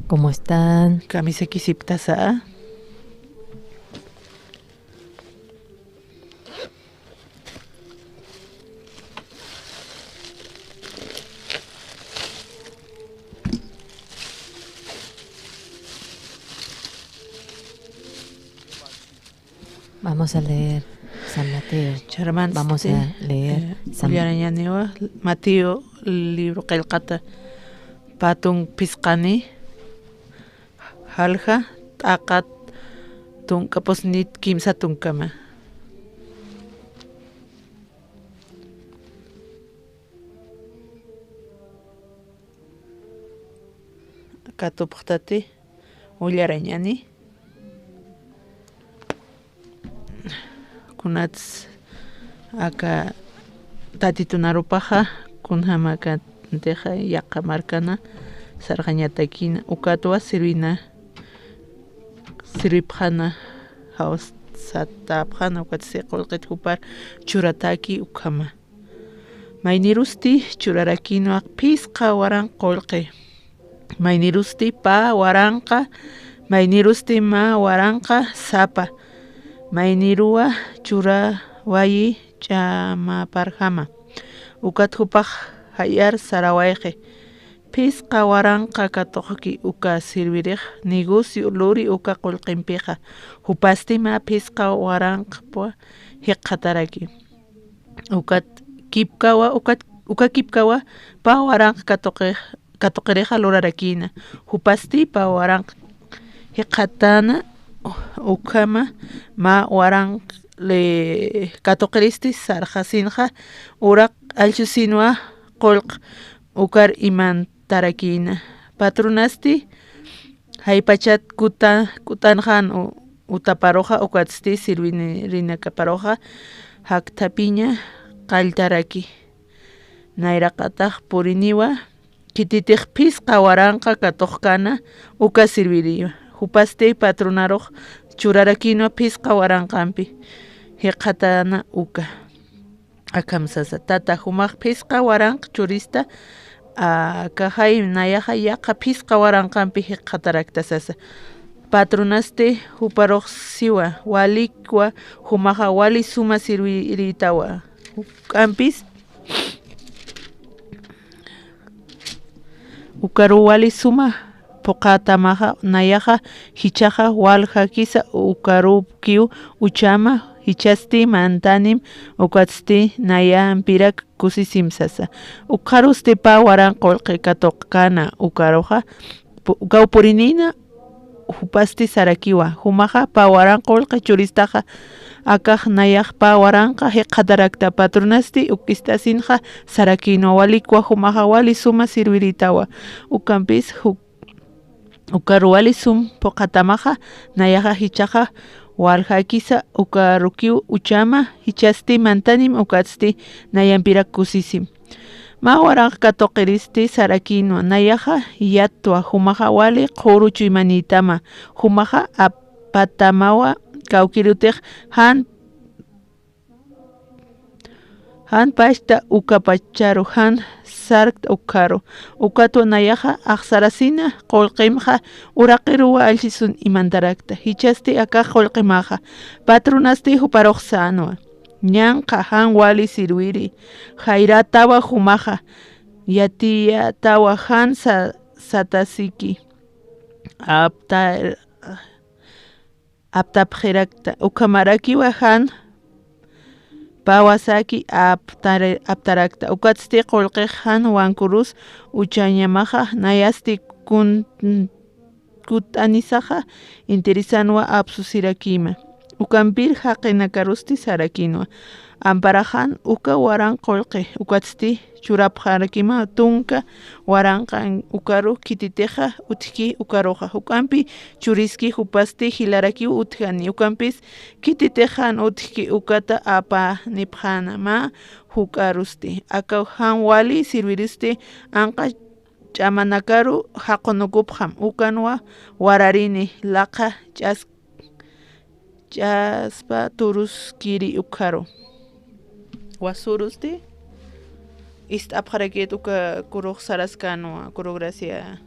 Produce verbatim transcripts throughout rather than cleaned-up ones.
¿Cómo están? Kamisakisipktasa. Vamos a leer San Mateo. Vamos a leer San Mateo. Ullarañaniwa Mateo libro qillqata, pä tunk phisqani, jalja t'aqat tunkapusnit kimsa tunkkama. Katupxtati, ullarañani. Kunats aka Tatitun arupaxa, kunjäm aka tixa yaqha markana sarxañatakïna, ukatwa sirwina, sirwipxäna, jawsatäpxäna, ukatsti qullqit jupar churataki ukhama. Maynirusti churarakïnwa phisqa waranqa qullqi. Maynirusti pä waranqa, maynirusti mä waranqa sapa. Mayniruwa churawayi ch'amaparjama. Ukat jupax jayar sarawayxi. Phisqa waranqa katuqki uka sirwirix negocio luri uka qullqimpixa. Jupasti mä phisqa waranqpwa jikxataraki. Ukat kipkawa, ukat, uka kipkawa pä waranq katuqix, katuqirixa lurarakïna. Jupasti pä waranq jikxatäna, ukhama mä waranq le katuqiristi sarxasinxa, uraq allsusinwa qullq ukar imantarakïna. Patronasti jaypachat kuta-, kutanxan u-, utaparuxa, ukatsti sirwirinakaparuxa jakthapiña qalltaraki. Nayraqatax puriniwa, khititix phisqa waranqa katuqkana uka sirwiriwa. Jupasti patronarux churarakïnwa phisqa waranqampi jikxatäna uka. Akham sasa: Tata, jumax phisqa waranq churista, a, akaxay nayaxa yaqha phisqa waranqampi jikxatarakta, sasa. Patronasti juparux siwa: Walikwa, jumaxa wali suma sirwirïtawa. Juk'ampis ukaruw wali suma phuqhatamaxa, nayaxa jichhaxa waljakisa ukarukiw uchama, jichhasti mantanim, ukatsti nayampirak kusisim, sasa. Ukxarusti pä waranq qullqi katuqkana ukaruxa, pu-, ukaw purinïna, jupasti sarakiwa: Jumaxa pä waranq qullqi churistaxa, akax nayax pä waranqa jikxatarakta. Patronasti uk ist'asinxa sarakïnwa: Walikwa, jumaxa wali suma sirwirïtawa. Ukampis juk-, ukaru wali sum phuqhatamaxa, nayaxa jichhaxa waljakisa ukarukiw uchama, jichhasti mantanim, ukatsti nayampirak kusisim. Mä waranq katuqiristi sarakïnwa: Nayaxa yattwa, jumaxa wali qhuru chuymanïtama, jumaxa apatamawa, kawkïrutix jan, jan pachta uka pacharu, jan sarkta ukxaru. Ukatwa nayaxa axsarasina qullqimxa, uraqiruwa allsisun imantarakta, jichhasti akax qullqimaxa. Patronasti juparux sänwa: Ñanqha jan wali sirwiri, jayrätawa jumaxa, yatiyätawa jan sa-, satasiki, apta-, aptapxirakta, ukhamarakiwa jan pä wasaki aptare-, aptarakta, ukatsti qullqix jan wankurus uchañamaxa, nayasti kun-, kutt'anisaxa, intirisänwa apsusirakïma. Ukampir jaqinakarusti sarakïnwa: Amparaxan uka waranq qullqi, ukatsti churapxarakima tunka waranqan ukaru, khititixa utjki ukaruxa. Juk'ampi churiski, jupasti jilarakiw utjani. Ukampis khititix jan utjki ukata apanipxäna mä juk'arusti. Akaw jan wali sirwiristi anqa ch'amanakaru jaqunukupxam, ukanwa wararini, laqha ch'as-, ch'aspa turuskiri ukxaru. Wasurusti ist'apxarakit uka kurux saraskänwa, kuru Gracia.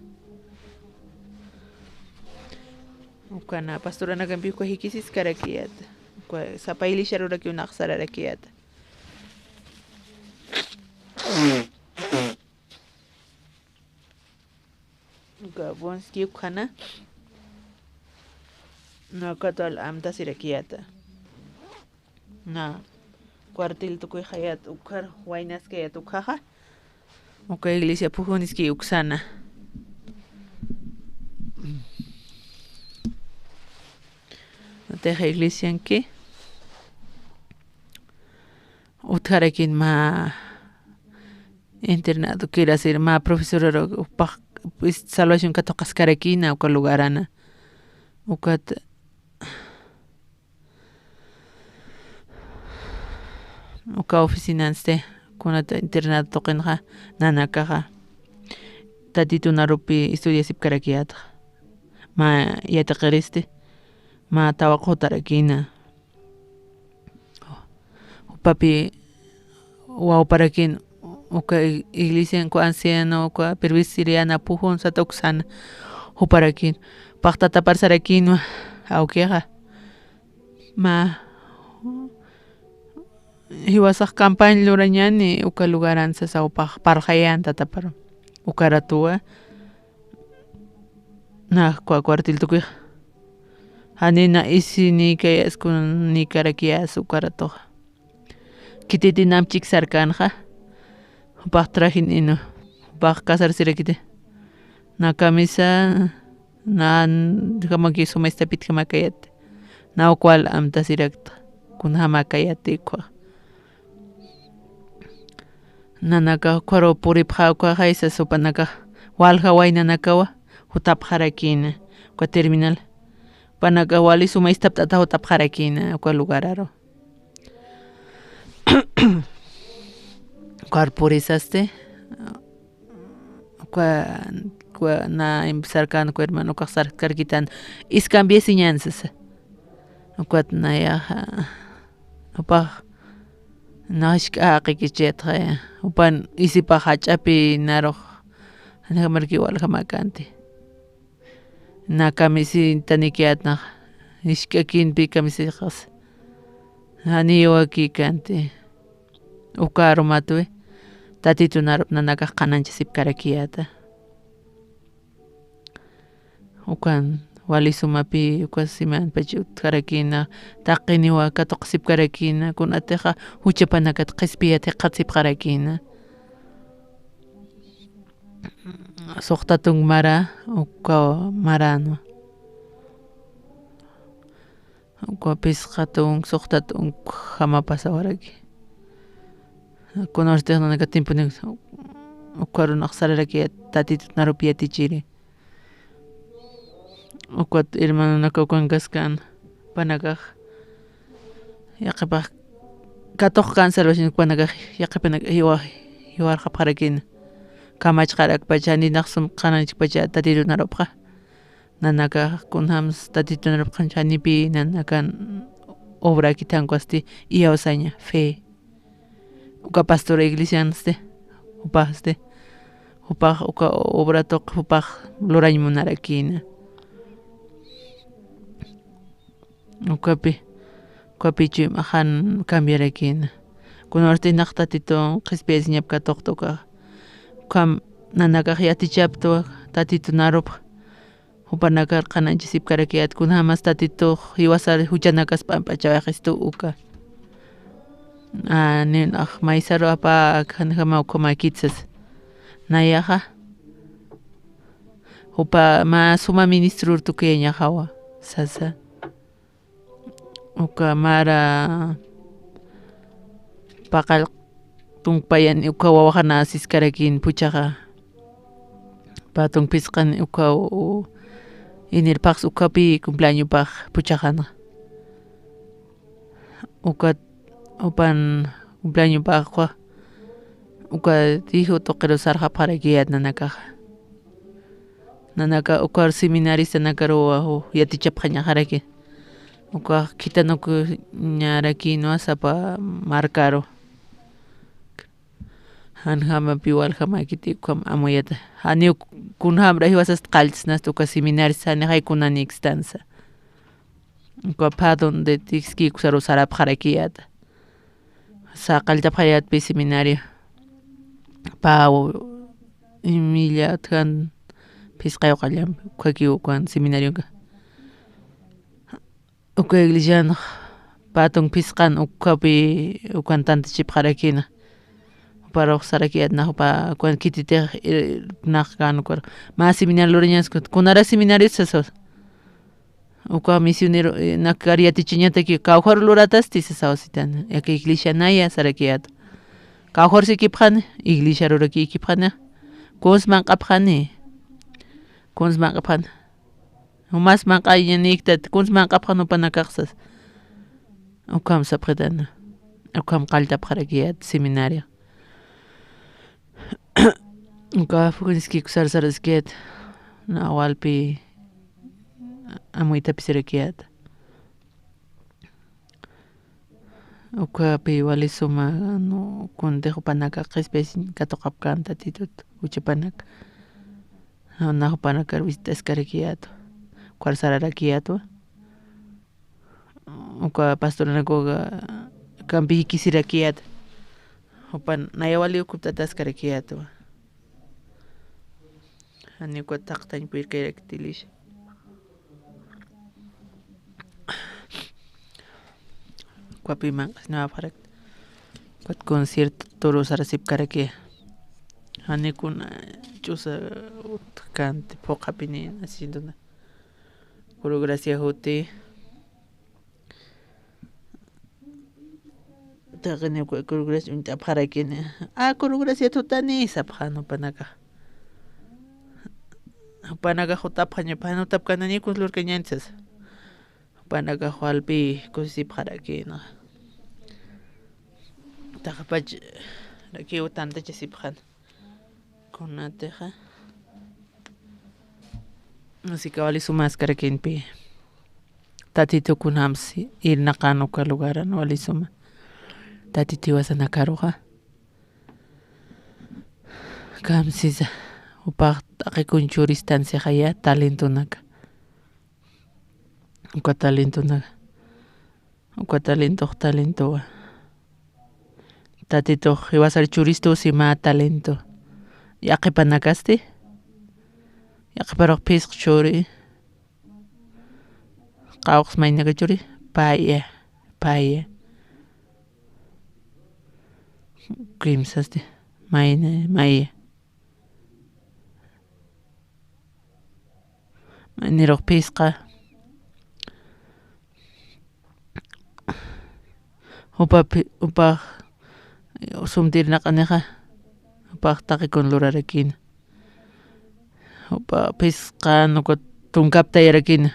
Ukana pastoranakampi uka jikisiskarakiyäta. Uka sapa iglesiarurakiw naxsararakiyäta. Uka Bonski ukhana. Nä ukat wal amtasirakiyäta. Nä cuartel tukuyxayät ukhar waynaskayät ukhaxa. Uka iglesia phuxuniski uksana. Utix iglesianki utjarakin mä internadokirasir mä profesoraru upax, pues, salvación katuqaskarakina uka lugarana. Ukat uka oficinansti kunat internado tuqinxa nanakaxa Tatitunarupi estudiasipkarakiyätxa. Mä yatiqiristi, mä tawaqutarakina. Jupapi wawparakin uka ig-, iglesian uka anciano uka presbiteriana phuxun sata uksana juparakin. Paxtatapar sarakinwa awkixa. Mä jiwasax campaña lurañani uka lugaran sasa jupax parlxayan tatapar. Ukaratuwa. Nä uka cuartel tukuyxa. Jani nä isi nïkayas kun nïkarakiyas ukaratuxa. Khititinamp chiksarkanxa. Jupax trajen inu. Jupax casarsirakiti. Nä camisa, nä, jamaki suma istapit jamakayat. Nä uka wal amtasirakta. Kunjamakayat uka. Nanaka ukharu puripxa ukaxa sasa jupanakax walja waynanakawa jutapxarakïna uka terminal. Jupanakax wali suma istapt'ata jutapxarakïna uka lugararu. Ukar purisasti, uka, uka nä empezarkän uka hermano ukax sarkarkitan, es cambiasiñän sasa. Ukat nayaxa, jupax nax jisk'a jaqikichitxaya, jupan isipax jach'api narux, jani jamarki waljamäkänti. Nä camisitanikiät nax, jisk'akimpi camisixas. Jani jiwakïkänti. Uka arumatwi, Tatitunarup nanakax qhanañchasipkarakiyäta. Ukan wali sumapi, uka simanpach utjarakïna, taqiniwa katuqsipkarakïna, kunatixa juchapanakat qhispiyat jikxatsipxarakïna. Suxta tunk mara, uka maranwa. Uka phisqa tunk, suxta tunk jamapasawaraki. Kunawstix nanaka tiemponik uka arunax sararaki Tatitunarupi yatichiri. Ukat hermanonaka ukankaskan panakax. Yaqhipax katuqkan salvación panakax yaqhipanak jiwa-, jiwarxapxarakina. Kamachxarakpacha, ninax sum qhanañchkpacha Tatitunarupxa. Nanakax kunjams Tatitunarupxan janipi nanakan obra kithankwasti iyawsaña, fe. Uka pastor iglesiansti, jupaxsti, jupax uka obra tuq jupax lurañ munarakïna. Ukapi, ukapi chuyma jan cambiarakïna. Kunawsti nax Tatitun qhispiyasiñap katuqta ukax. Ukham nanakax yatichaptwa Tatitunarupx. Jupanakar qhanañchasipkarakiyät kunjamas Tatitux jiwasar juchanakas p'amp'achawayxistu uka. A, ninax maysaru apäk, janjama ukhamäkit sas. Nayaxa. Jupa mä suma ministrur tukuyañaxawa, sasa. Uka mara paqall tunkpayan uka wawaxana siskarakïn puchaxa. Pä tunk phisqan uka u-, inirpax ukapi cumpleañopax puchaxana. Ukat jupan cumpleañopaxwa. Uka hijo tuqiru sarxapxarakiyät nanakaxa. Nanaka ukar seminaristanakaruwa yatichapxañaxaraki. Ukax khithanukuñarakïnwa sapa markaru. Janjamapi waljamäkiti ukham amuyata. Janiw kunjamra jiwasast qalltsnast uka seminarista, janixay kunanïkstansa. Uka phaton de tiskiku saru sarapxarakiyäta. Saqalltapxayätpi seminario. Pä imilla utjan phisqa yuqallampi, ukhakiw ukan seminarionka. Uka iglesianx phaton phisqan ukhapi ukan tantachipxarakïna. Juparux sarakiyät nax jupa ukan khititix, eh, nax kän ukar. Mä seminario lurañas kut, kunara seminario sasa. Uka misionero, eh, nakar yatichañataki, kawkhar luratasti sasaw sitan. Aka iglesianaya sarakiyät. Kawkhar sikipxani, iglesiarurakïkipxani. Kuns manq'apxani. Kuns manq'apxani. Jumas manq'ayañaniktat, kuns manq'apxan jupanakax sas. Ukham sapxitana. Ukham qalltapxarakiyät seminario. Uka fukunskiku sarsaraskit. Nawalpi amuytapisirakiyät. Ukhapi wali suma, no, kuntix jupanaka qhispiyasiñ katuqapkän Tatitut, juchapanak. Jana jupanakar visitaskarakiyätwa. Ukhar sararakiyätwa. Uka pastoranakuxa kampi jikisirakiyät. Jupan naya wali ukupt'ataskarakiyätwa. Jani ukat thaqtañ puyrkayraktilisha. Ukapi manq'asniwapxarakta. Ukat concierto toro sarasipkaraki. Jani kuna ch'usa utjkänti phuqhapini nacientona. Coro Gracia juti. Taqini uka Coro Gracia uñt'apxarakini. A, Coro Gracia thutani sapxan jupanakax. Jupanakax jutapxañapa, jan jutapkänani kuns lurkañäni sasa. Jupanakax walpi kusisipxarakini. Taqpach rakiw tantachasipxan. Kunatixa. Así que wali sumaskarakïnpi. Tatitu kunjams irnaqan uka lugaran wali suma. Tatitu jiwasanakaruxa. Kamsisa. Jupax t'aqikun churistan sixaya talentonaka. Uka talentonaka. Uka talentox talentowa. Tatitux jiwasar churistu sima talento. Yaqhipanakasti. Yaqhiparux phisq churi. Qawqs maynaka churi. Paya. Paya. Kimsasti. Mayna. Maya. Maynirux phisqa. Jupa phi-, jupax sumti irnaqanixa. Jupax taqikun lurarakïna. Jupa phisqa nuka tunkaptayarakïna.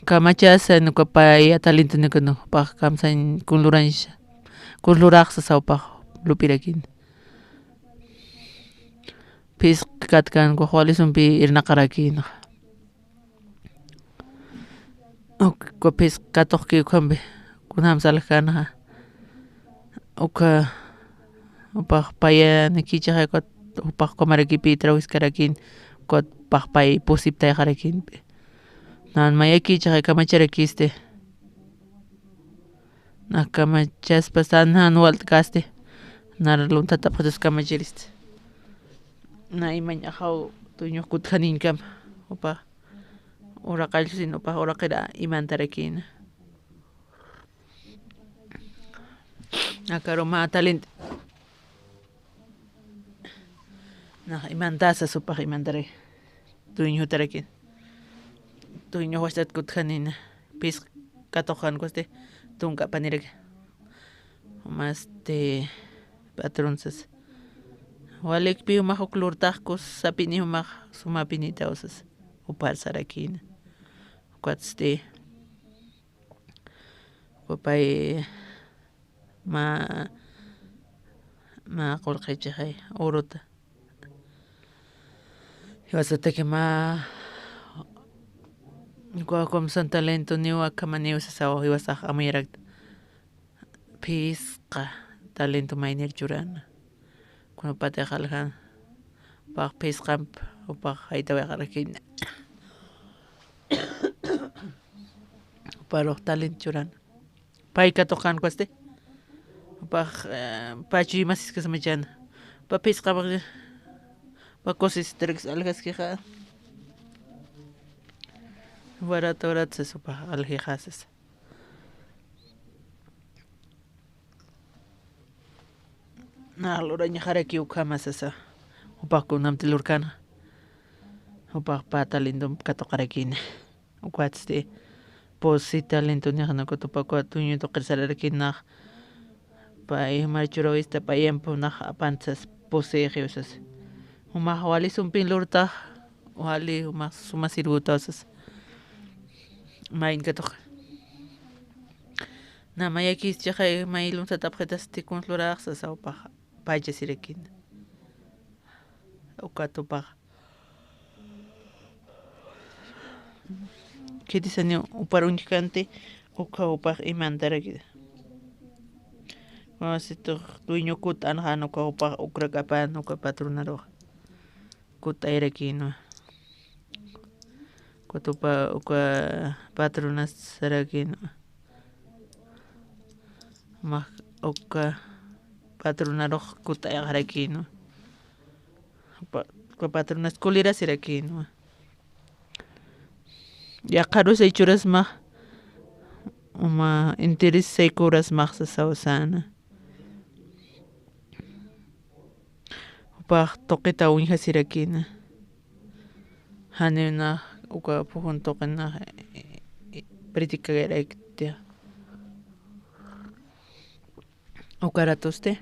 Kamachasa nuka paya talentonakanu jupax kamsañ kun lurañsa. Kun luraxsa jupax lupirakïna. Phisqa katkan, ukax wali sumpi irnaqarakïna. Uka phisqa katuqki ukhampi, kunjams aljkänxa. Uka, jupax payanikïchixay, ukat jupax ukhamarakipi trabajiskarakïn, ukat jupax pay pusiptayxarakïnpi. Nan mayakïchixay kamacharakisti. Nax kamachaspas jan jan walt'kasti. Nar lunthatapxitus kamachirist. Na imañ ajaw tuñux kutjaniñkam. Jupax uraqallsin, jupax uraqira imantarakïna. Akaru mä talent. Nax imantasas jupax imantarak. Dueñotarakïn. Dueño wastat kutjanina. Pis katuqan kusti tunka apaniraki. Masti patronsas. Walikpi jumax uk lurtax kusapini jumax sumapinitaw sas. Upar sarakïna. Ukatsti. Ukapay mä, mä qullqichixay uruta. Jiwasataki mä, uka kumsan talentoniw akhamaniw sasaw jiwasax amuyarakta. Phisqa talento maynir churana. Kunapatix aljana. Jupax phisqamp, jupax jaytawayxarakïna. Parux talent churan. Pay katuqan kwasti. Pax, eh, pachuy masiskasmachan. Pa phisqapax, pa kusisitarakis aljaskixa. Warata, warata sasa, pax aljixa sasa. Na lurañaxaraki ukhama sasa. Jupax kunamti lurkana. Jupax pa talentom katuqarakina. Ukatsti pusi talento niqna, ukat jupax uka tuñu tuqir sararakinax. Pay jumar churawista payampunax apantsas pusi ixiwsas. Jumax wali sumpin lurtax, wali jumax suma sirvutawsas. Mayn katuq. Na mayakis chiqay may lunsatapxitasti kuns lurax sasa jupax pachasirakina. Ukat jupax. Khitisani upar uñjkanti, uka jupax imantarakita. Wasitux dueño kut'an jan uka jupax ukrak apan uka patronarux. Kut'ayarakinwa. Ukat jupa uka patronas sarakinwa. Max uka patronarux kut'ayxarakinwa. Pa-, uka patronas kulirasirakinwa. Yaqharus ichurasmax, uma interés saykurasmax sasawsana. Jupax tuqita uñjasirakina. Janiw nax uka phuqun tuqinax, eh, eh, practicayaraykti. Uka ratusti,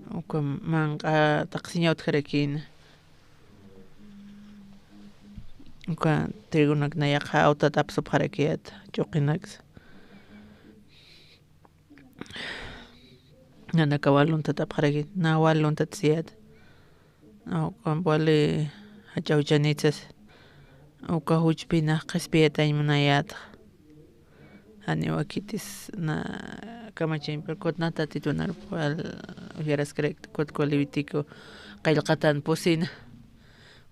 uka manq'a taqsiña utjarakina. Uka trigunak nayaqa awtat apsupxarakiyat, chuqinaksa. Nanaka wal luntat apxarakit, na wal luntat siyat. Uka wali jach'a juchanitsas. Uka juchpina qhispiyatañ munayätxa. Janiwa khitis na kamachañ, pero kutna Tatitunar wal uyaraskarakta, kutku Levítico qillqatan pusina.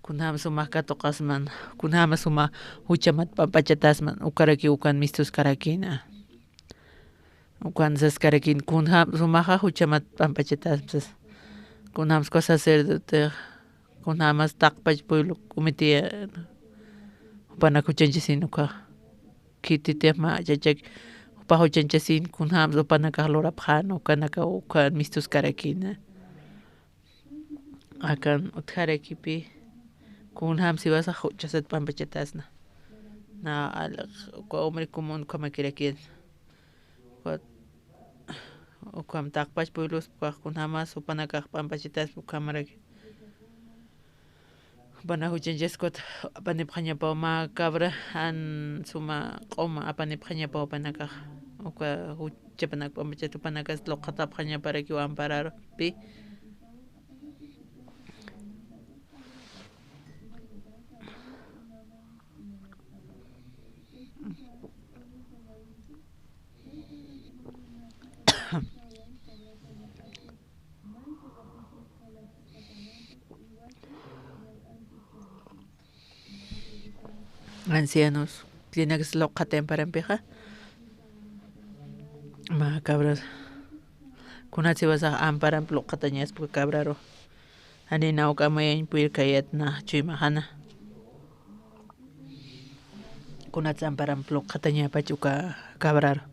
Kunjam sumax katuqasman, kunjam suma juchamat pampachatasman, ukaraki ukan mistuskarakina. Ukan saskarakin, kunjam sumaxa juchamat pampachatasman sas. Kunjam uka sacerdote, kunjamas taqpach pueblo comitiya, jupanak juchanchasin uka. Khititix mä chachak, jupa juchanchasin, kunjam jupanakax lurapxän, ukanaka ukan mistuskarakina. Akan utjarakipï, kunjam siwasax juchasat pampachatasna. Na alix, uka hombre común ukhamakirakit. Uka, ukham taqpach pueblos, ukax kunjamas jupanakax pampachataspa ukhamaraki. Jupanak juchanchaskuta apanipxañapaw mä cabra, jan suma q'uma apanipxañapaw jupanakax. Uka juchapanak pampachat jupanakas luqatapxañaparakiw ampararupi. Ancianos, tiyanakas luqxati amparampixa. Mä cabra. Kunat siwasax amparamp luqxatañaspa uka cabraru. Jani na uka amayañ puyrkayat na chuymaxana. Kunat amparamp luqxatañapach uka cabraru.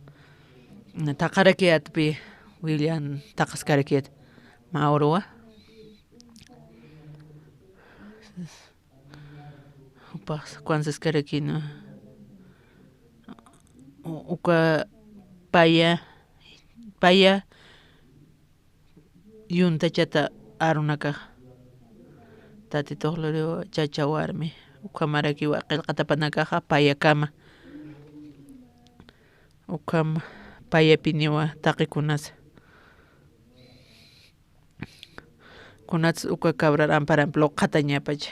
Na taqarakiyatpi, willan taqaskarakiyat. Mä uruwa. Jupax kuwan saskarakina. U-, uka paya, paya yuntachata arunakax. Tatitux luriw chacha warmi. Ukhamarakiwa qillqatapanakaxa payakama. Ukham payapiniwa taqikunasa. Kunats uka cabrar amparamp luqxatañapacha.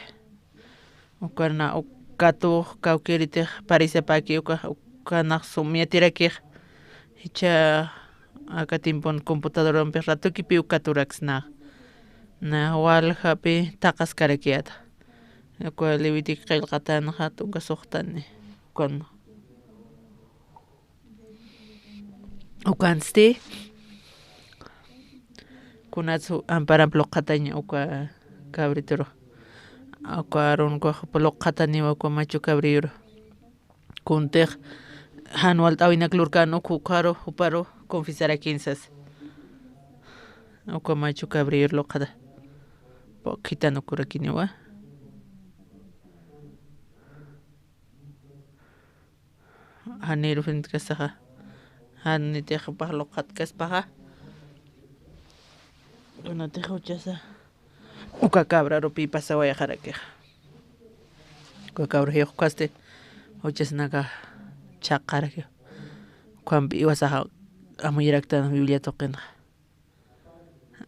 Ukarna uk-, katux kawkiritix parisapäki uka, ukanax sum yatirakix. Jichha aka tiempon computadorumpi ratukipiw katuraksnax. Na waljapi taqaskarakiyata. Uka Levítico qillqatanxa tunka suxtani. Ukan Ukansti, kunatsu amparamp luqataña uka cabrituru. Uka arunkuxa luqataniwa uka machu cabriyuru. Kuntix jan walt'awinak lurkan uku ukaru, juparu confesarakin sas. Uka machu cabriyur luqata. Pukhitan ukurakiniwa. Janiru finitkasaxa. Janitix jupax luqatkaspaxa. Kunatix juchasa. Uka cabrarupi pasawayxarakixa. Uka cabra jiyuqkasti juchasnaka chhaqarakixa. Ukampi iwasaxa amuyaraktan Biblia tuqinxa.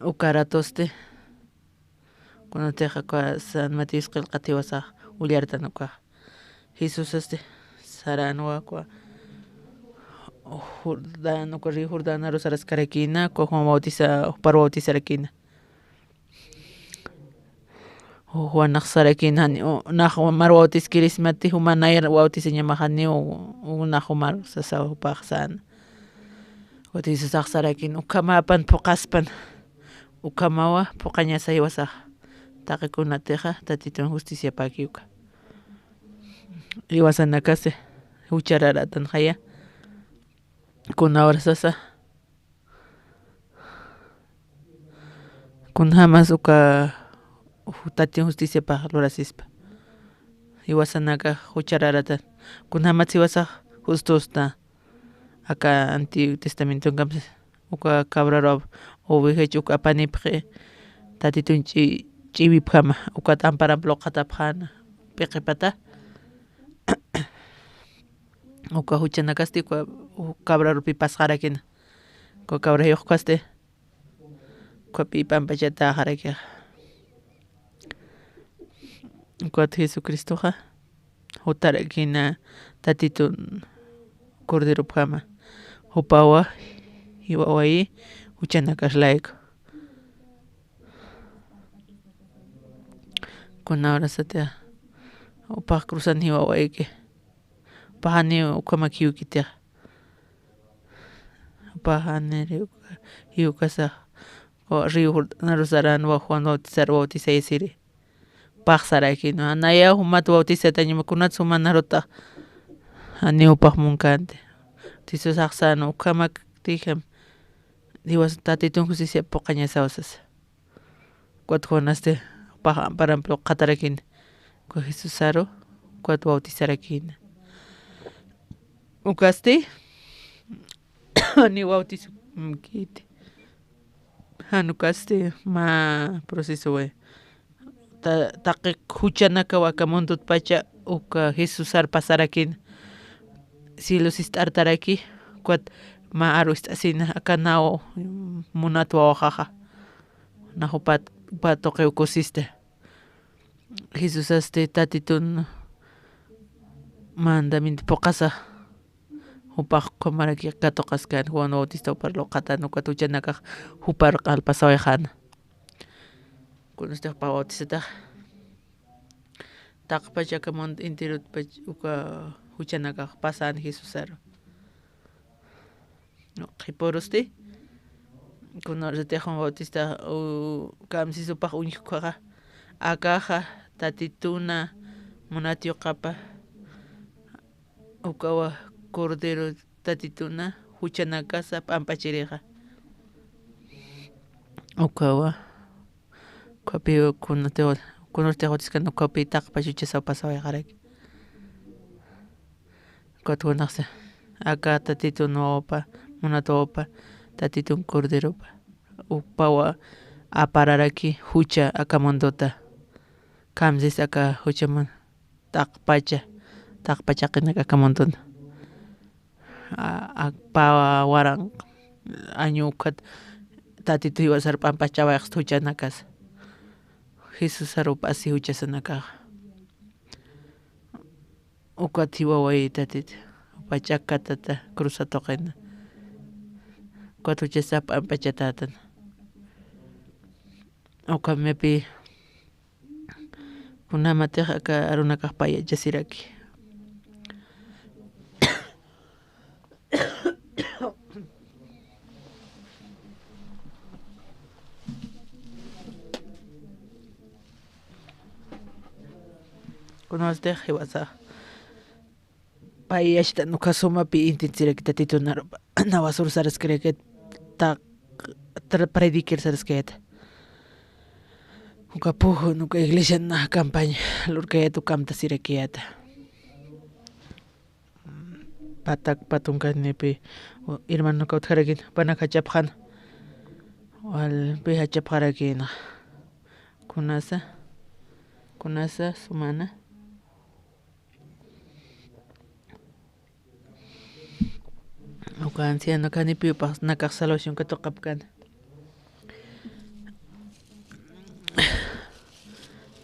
Uka ratosti, kunatixa uka San Mateos qillqat jiwasax ullartan ukax. Jesusasti saranwa uka Jordán, uka río Jordanaru saraskarakina, uka Juan Bautista, jupar bautizarakina. Juanax sarakina, jani, u-, nax mar bautizakirismati, jumanayar bautizañamaxani, u-, u-, nax jumar sasa jupax sana. Ukat Jesusax sarakin, ukhamapan phuqaspan, ukhamawa phuqañasa jiwasax. Taqi kunatixa, Tatitun justiciapäki uka. Jiwasanakasi, juchararatan jaya. Kuna hora sasa, kunjamas uka, u-, Tatitun justiciapax lurasispa. Jiwasanakax juchararatan. Kunjamas jiwasax justosta. Aka Antiguo Testamentonkampi uka cabraru ovejach uka apanipxi Tatitun ch'i-, ch'iwipjama, ukat amparamp luqatapxäna p'iqipata. Uka juchanakasti uka, uka cabrarupi pasxarakina. Uka cabra jiyuqkasti, ukapi p'ampachatäxarakixa. Ukat Jesucristoxa, jutarakina Tatitun corderopjama. Jupawa, jiwawayi, juchanakax layku. Kuna hora satixa, jupax cruzan jiwawayki. Jupax janiw ukhamak jiwkitixa. Jupax janiri uka, jiwkasax, uka río Jordanaru saranwa Juan Bautizar bautizayasiri. Jupax sarakina, nayaw jumat bautizatañama, kunats juman arutax. Janiw jupax munkänti. Jesusax sana, ukhamak tijam. Jiwas Tatitun justiciap phuqañasaw sasa. Ukat Juanasti, jupax amparamp luqatarakina. Uka Jesusaru, ukat bautizarakina. Ukasti, jani bautizukiti. Jan ukasti, mä proceso waya. Ta-, taqi juchanakawa aka mundotpacha uka Jesusar pasarakina. Cielo sist'artaraki, ukat mä aru ist'asina, aka naw munat wawaxaxa. Nax jupat, jupat tuqiw kusista. Jesusasti Tatitun mandamiento phuqasa, jupax ukhamaraki katuqaskän, Juan Bautista jupar luqatan, ukat juchanakax jupar q'al pasawayxäna. Kunasti jupax bautizatax. Taqpach aka mundo enterotpach uka juchanakax pasan Jesusaru. Qhipurusti, kuna hora satixa Juan Bautista, u, kamsis jupax uñjkhaxa, akaxa Tatituna munat yuqapa, ukawa Cordero Tatituna juchanakasa p'amp'achirixa. Ukawa, ukhapiw kunatiw, kunurtix bautizkän ukhapi taqpach juchasaw pasawayxaraki. Ukat Juanaxsa, aka Tatitun wawapa, munat wawapa, Tatitun Corderopa, jupawa apararaki jucha aka mundota. Kamsis aka juchaman taqpacha, taqpachaqinak aka mundona. A-, a-, pä waranqa añu ukhat Tatitu jiwasar p'ampachawayxta juchanakasa. Jesusaruw pasi juchasanakaxa. Ukat jiwawayi Tatitu, jupa ch'akatata cruzat tuqina. Ukat juchasa p'ampachatätana. Ukhamapi, kunjamatix aka arunakax payachasiraki. Kunawasti jiwasa. Pay yachtan uka sumapi intintsiraki Tatitun arupa. Nawasur saraskiraki ta, ta predikir saraskayata. Uka pujun, uka iglesian campaña lurkayata, ukamta sirakiyata. Patak patunkan nipi, u-, hermano kawtjarakin, pana jachapxan. Walpi jachapxarakin. Kunasa, kunasa sumana. Uka anciano kanipi upax nakax salvación katuqapkana.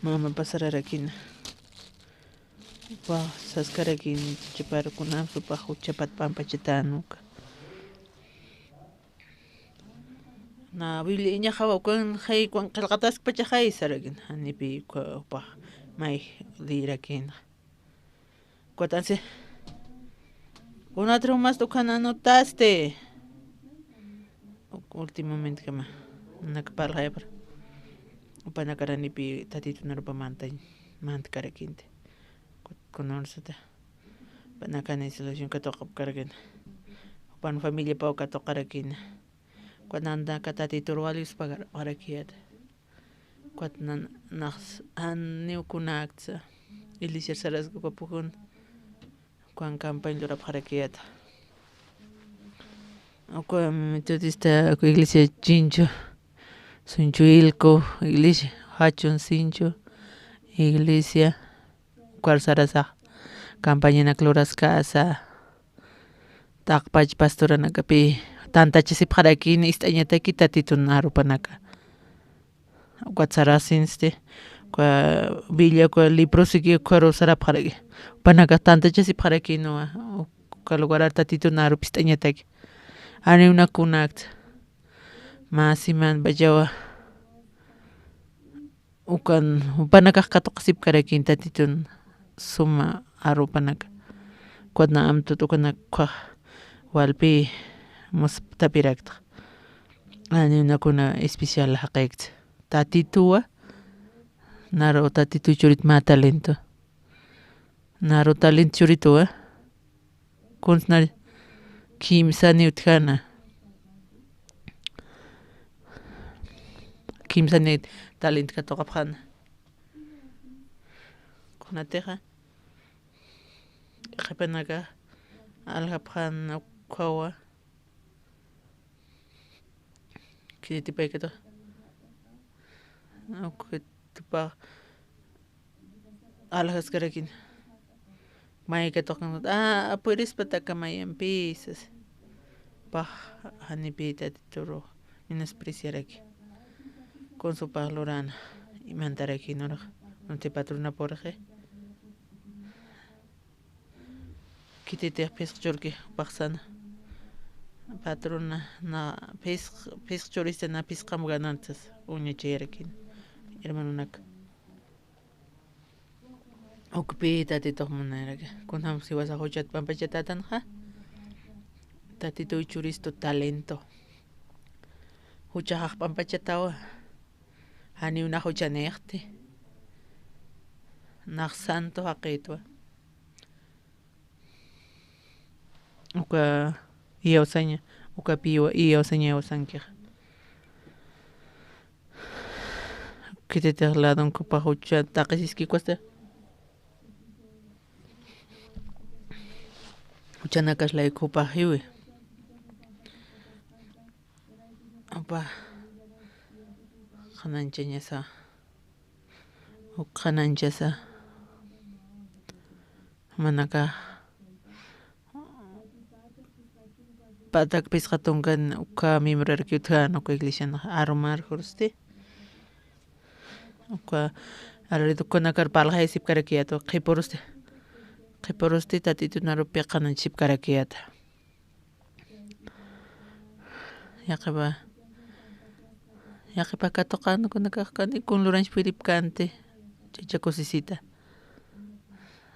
Mama pasararakina. Upax saskarakin, chapar kunam supax uchapat pampachatan uka. Na Biblia iñaxawa ukan jay, ukan qillqataskpachaxay sarakin, janipi uka upax may lirakin. Ukat ansi, kunatrum masta ukan anotasti. Uk-, últimamente kama, nak parlxayapar. Upanakar janipi Tatitun arupa mantañ, mantkarakinti. Kut-, kunarsata. Upanakar ni solución katuqapkarakin. Upan familiapaw katuqarakin. Ukat nanaka Tatitur wali uspagar-, parakiyat. Ukat nan-, nax-, janiw kunakta. Iglesiar saraska uka pujun. Ukan campaña lurapxarakiyata. Uka Metodista, uka iglesia Chinchu, Sunchu Ilku iglesia, Jachun Sinchu iglesia, ukar sarasax campañanak luraskasa, taqpach pastoranakapi tantachasipxarakini ist'añataki Tatitun arupanaka. Ukat sarasinsti, uka Biblia, uka librosiki ukaru sarapxaraki. Upanakax tantachasipxarakinuwa, uka lugarar Tatitun arup ist'añataki. Janiw kunakta. Mä simanpachawa. Ukan, upanakax katuqasipkarakin Tatitun suma arupanaka. Ukat na amtut ukanak ukax walpi musptapirakta. Janiw kuna especial jaqikta. Tatituwa, naru Tatitu churit mä talento. Naru talento churituwa. Kunsnar kimsani utjana. Kimsani talento katuqapxana. Kunatixa, qhipanaka, aljapxana ukhawa. Khititipaykata. Ukhitupa aljaskarakin. Maykatuqan, ah, apurispa takamayampis. Pax, janipi Tatituru menospreciaraki. Kunsupax lurana, imantaraki nurax, nunti patrona purixi. Khititix phisqa churki paxsana. Patrona, na phisq-, phisqa churisti na phisqam ganantas uñachayarakina, hermanonaka. Ukpi Tatitux munaraki. Kunjam siwasa juchat pampachatätanxa. Tatitu churistu talento. Juchaxax pampachatawa. Janiw nax juchanïxti. Nax santo jaqïtwa. Uka iyawsaña, ukapiwa iyawsaña iyawsankixa. Khititix ladunkupax jucha taqisiskikwasta. Juchanakax laykupax jiwi. Upa, qhananchañasa, uk qhananchasa, manaka, patak phisqa tunkan uka miembrorakiw utjän uka iglesian arumar jurusti. Uka araridukunakar parlxayasipkarakiyäta, qhipurusti, qhipurusti Tatitun arupi qhananchasipkarakiyäta. Yaqipa, yaqipa katuqanukunakax kani kun luranch piripkanti, ch'acha kusisita.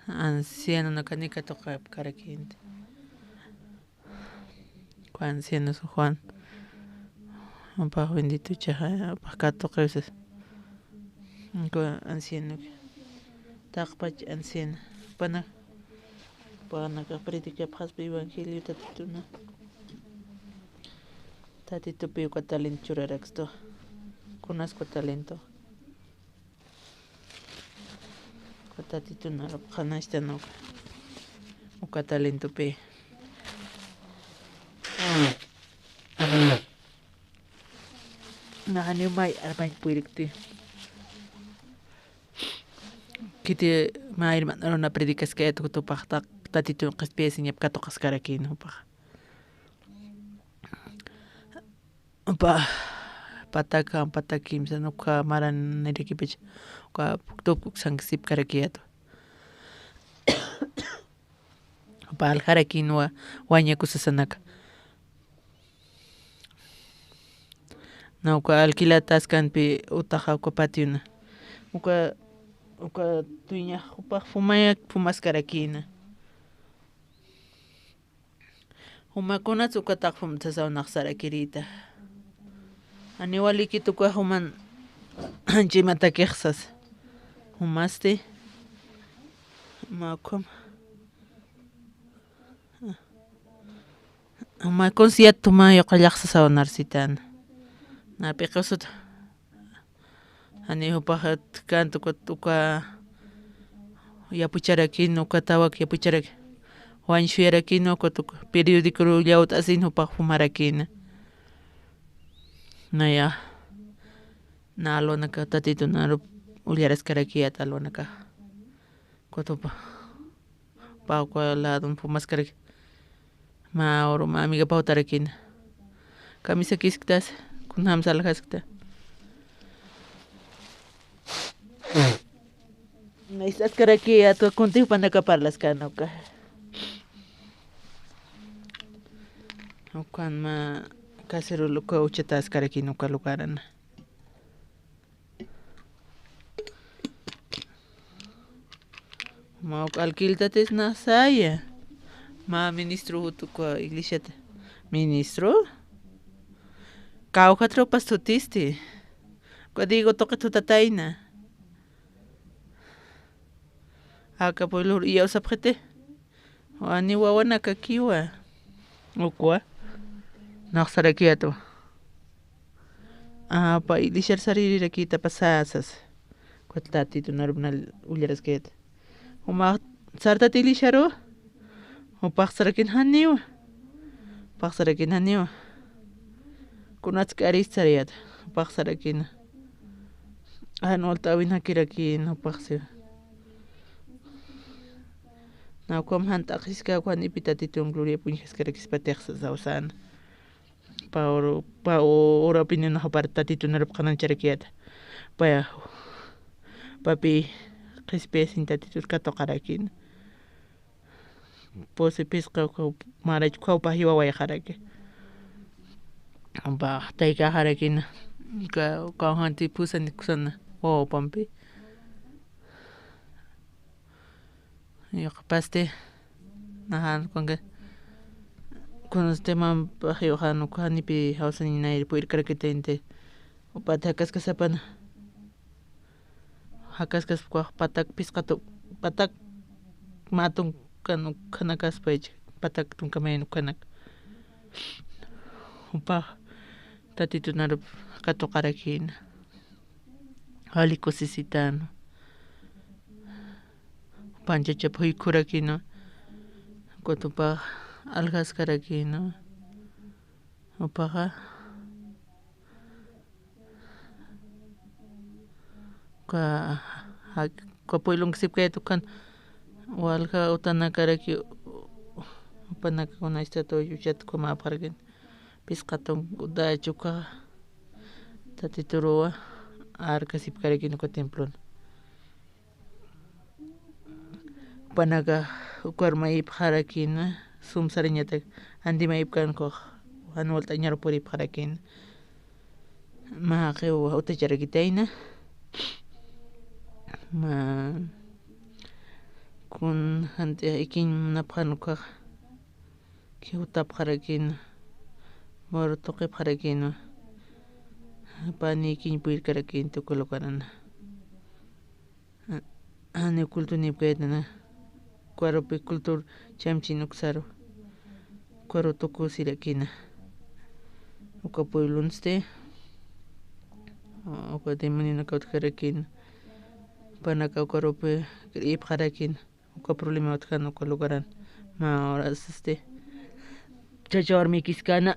Ancianonakani katuqapkarakinti. Juan, anciano Juan. Apax bendito chaxa, apax katuqiwsas. Juan, anciano. Taqpach anciana, pana, panaka predicapxaspa evangelio Tatituna. Tatitupi uka talento churarakstu. Kunas uka talento. Uka Tatituna qhanastan uka, uka talentopi. Naxaniw may armañ puyrikti. Kiti mä hermano aruna predicaskayat jutupax taq Tatitun qhispiyasiñap katuqaskarakïn jupax. Jupa patak, patak kimsan ukha maranirakipacha, ukha tup uksankisipkarakiyatu. Jupa aljarakïnwa wañaku sasanaka. Na uka alquilataskanpi utaxa uka pationa. Uka, uka dueñax jupax fumaya, fumaskarakïna. Juma kunats ukatax fumtsasaw naxsarakirïta. Janiw walikit uka juman ch'imatakixa sasa. Jumasti. Mä ukham. Mä kuns yatuma yuqallaxsasaw narsitan. Na p'iqusut. Jani jupaxat kant uka, uka yapucharakin, uka tawak yapucharakin. Wañsuyarakin, uka tuk periodicoru llawt'asin jupax fumarakina. Naya. Na alwanaka Tatitunarup ullaraskarakiyat alwanaka. Kutupa. Pawka ladun pumaskaraki. Mä uru mä amiga pawtarakina. Kamisakisktas, kunjam saljaskta. Naysaskaraki atwa kuntiw panaka parlaskana uka. Ukan mä cacerol uka uchataskarakina uka lugarana. Mä uk alquiltatis na saya. Mä ministro jutuka iglesiata. Ministro? Kawja tropas thutisti. Uka Diego tuqi thutatayna. Aka pueblo iyawsapxiti. Wani wawanakakiwa. Ukwa. Naxsarakiyatwa. Apa, iglesiar saririrakitapa sasas. Ukat Tatitunarup na ullaraskayat. Jumax sartat iglesiaru. Jupax sarakin janiwa. Jupax sarakin janiwa. Kunatski arist sariyat. Jupax sarakina. Jan walt'äwin jakirakin jupax siwa. Na ukham jan t'aqhiska, ukham ipi Tatitun gloria puñjaskarakispa tixsa sawsana. Pa uru, pa u-, ura opinion jupar Tatitunarup qhanancharakiyata. Paya, papi qhispiyasin Tatitut katuqarakina. Pusi phisqa uka marach ukhawpa jiwawayxaraki. Pa taykaxarakina. Ka, kawjanti pusani kusana wawapampi. Yuqapasti, najan kunka, kunasti mampa jiwaxan uka janipi jawsañinayri puyrkarakita inti. Upati jakaskasapana. Jakaskas ukax patak phisqa tu-, patak mä tunkan ukhanakaspa icha, patak tunka mayan ukhanak. Jupax Tatitunarup katuqarakina. Wali kusisitana. Panchachap juykurakina. Kutupax aljaskarakina. Jupaxa. Uka, ja-, uka pueblonkisipkayat ukan walja utanakaraki, upanaka kuna estatua uchat uka mäpxarakin. Phisqa tunka dachuka Tatituruwa arkasipkarakin uka templona. Panaka ukar mayipxarakina, sum sarañatak, andi mayipkan ukax, jan walt'añaru puripxarakina. Mä jaqiw utacharakitayna. Mä kun jant'i ikiñ munapxan ukax, khiwtapxarakina, muru tuqipxarakina. Pani ikiñ puyrkarakin tuku lugarana. janiw cultunipkaytana. Ukarupi cultur chamchin uksaru. Ukaru tukusirakina. Uka pueblonsti, uka demonionaka utjarakina. Jupanaka ukarupi creepxarakina. Uka problema utjana uka lugaran. Mä horasasti chacha warmikiskana.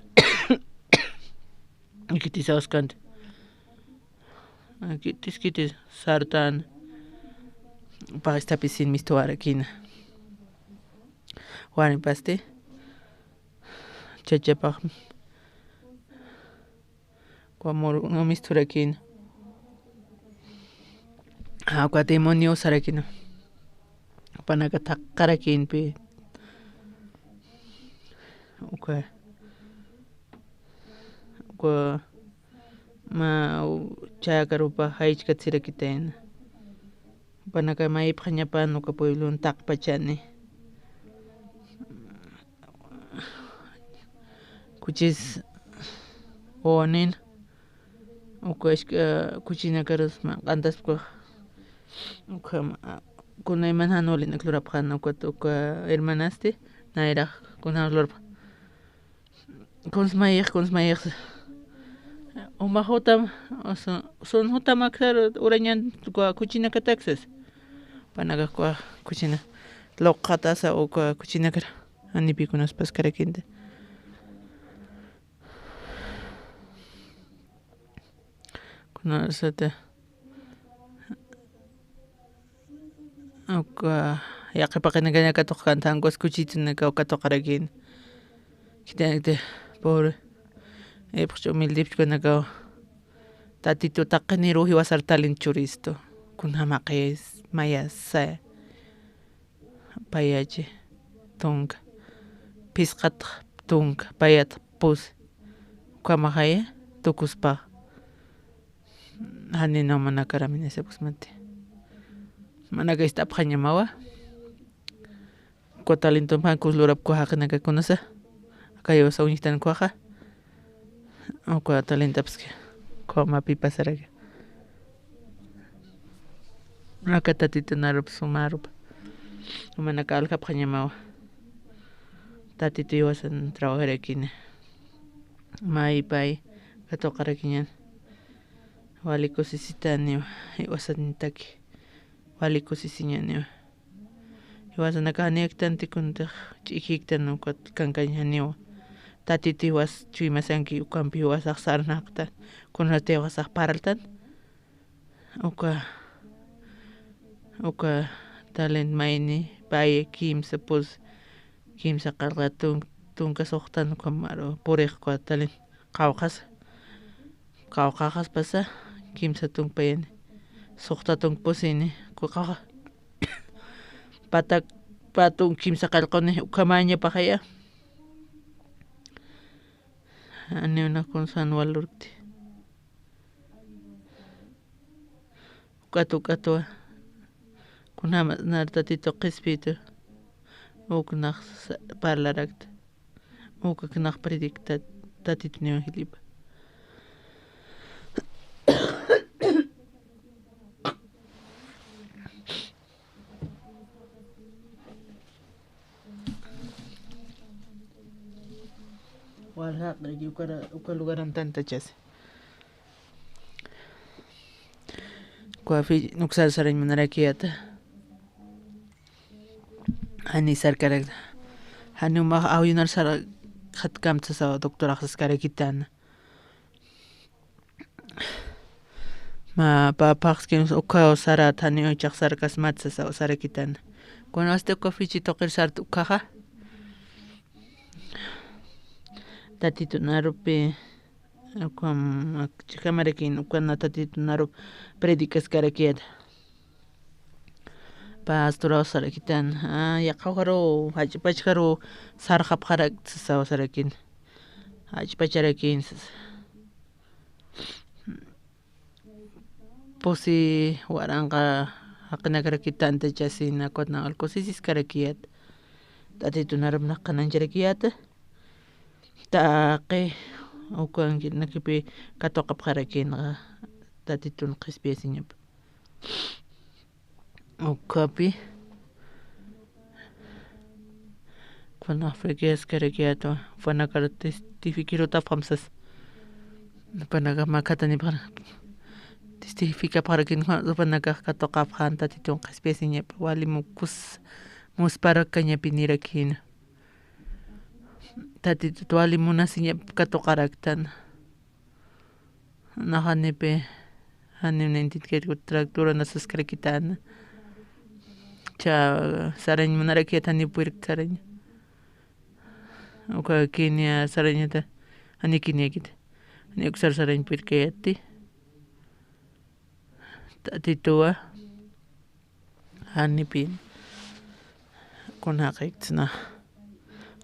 Ikitisawaskanta. Kitis kitis sartan. Pagstapisin mistuwarakina. Warmipasti chachapax uka muru no misturakina. Uka demonio sarakina. Jupanaka thaqarakinpi. Uka uka mä chakarupa jaychkatsirakitayna. Jupanaka maypxañapan uka pueblon taqpachani. Kuchis wawanin uka kuchinakarus manq'antaspkax. Ukhama kunayman jan walinak lurapxan ukat uka hermanasti nayrax kunjam lurapxan. Kunsmayix kunsmayix. Umax jutam sun jutam aksar urañan uka kuchinakataksas. Panakax uka kuchina luqxatasa uka kuchinakar. Janipikunas paskarakinta. Kunasata uka yaqipaqinakaña katuqkanta jankuwas kuchitunaka uka tuqarakina. Khitinakti pobre ipxch humildipchkunakaw tatitu taqiniru jiwasar talent churistu. Kunjamaqis mayasaya payachi tunka phisqat tunka payat pusi. Ukhamaxaya tukuspax. Janina umanakaraminasipusmati manaka ist'apxañamawa. Uka talentompan kuslurapku jaqinakakunasa akayusa uñjtankuxa. Uka talentapski ukhamapi pasaraka. Aka tatitunarup sumarup umanaka aljapxañamawa. Tatitu iwasan trabajarakina. Maypay katuqarakiñan. Wali kusisitaniwa iwasanitaki. Wali kusisiñaniwa. Iwasanaka janiyaktanti kuntix ch'ijiktan ukat kankañaniwa. Tatitu iwas chuymasanki ukampi iwasax sarnaqtan. Kunati iwasax paraltan. Uka uka talent mayni pay kimsa pus kimsa qallqa tunka suxtan ukhamaru purixkwa talent. Qawqhasa qawqhaxaspasa kimsa tunka payani suxta tunka pusini. Uka qawqha patak patun kimsa qallquni ukhamañapaxaya. Janiw nax kunsan walurkti. Uk'at uk'atwa kunjämas nar tatitu qhispitu. Uknax parlarakta ukaknax predicta. Tatitun evangeliopa walja q'irki uka lugaran tantachasi. Kuafi nuksar sarañ manarakiyata. Jani sarkarakta jani umax awyunar sara jatkamtsasawa doctoraxsaskarakitana. Ma papaxskin ukhaw sarat jani uychax sarkasmatsasawa sarakitana. Kunasti uka fichi tuqir sart ukhaxa tatitunarupi ukham ch'ijamarakin ukana tatitunarup predicaskarakiyata. Pastoraw sarakitan yaqhawjaruw jach'pachjaruw sarxapxarak sasaw sarakin. Jach'pacharakin sasa pusi waranqa jaqinakarakitanta chasina kutna alkusisiskarakiyat. Tatitunarup naqanañcharakiyata taqi ukanki nakipi katuqapxarakinqa tatitun qhispiyasiñapa. Ukhapi, kuna Afrika yaskarakiyatwa, panakar testifikirutapxam sas. Panakax makhatanipxar testifikapxarakin, panakax katuqapxan Tatitun qhispiyasiñapa wali mukus musparakañapinirakina. Tatitut wali munasiñap katuqaraktana. Naxanipi, janiw nintitkit tractora nasaskarakitana. Cha sarañ munarakiyat janiw puyrkt sarañ. Uka kinia sarañata, jani kiniakit. Jani uksar sarañ puyrkayatti. Tatituwa. Janipin. Kunjaqiktsna.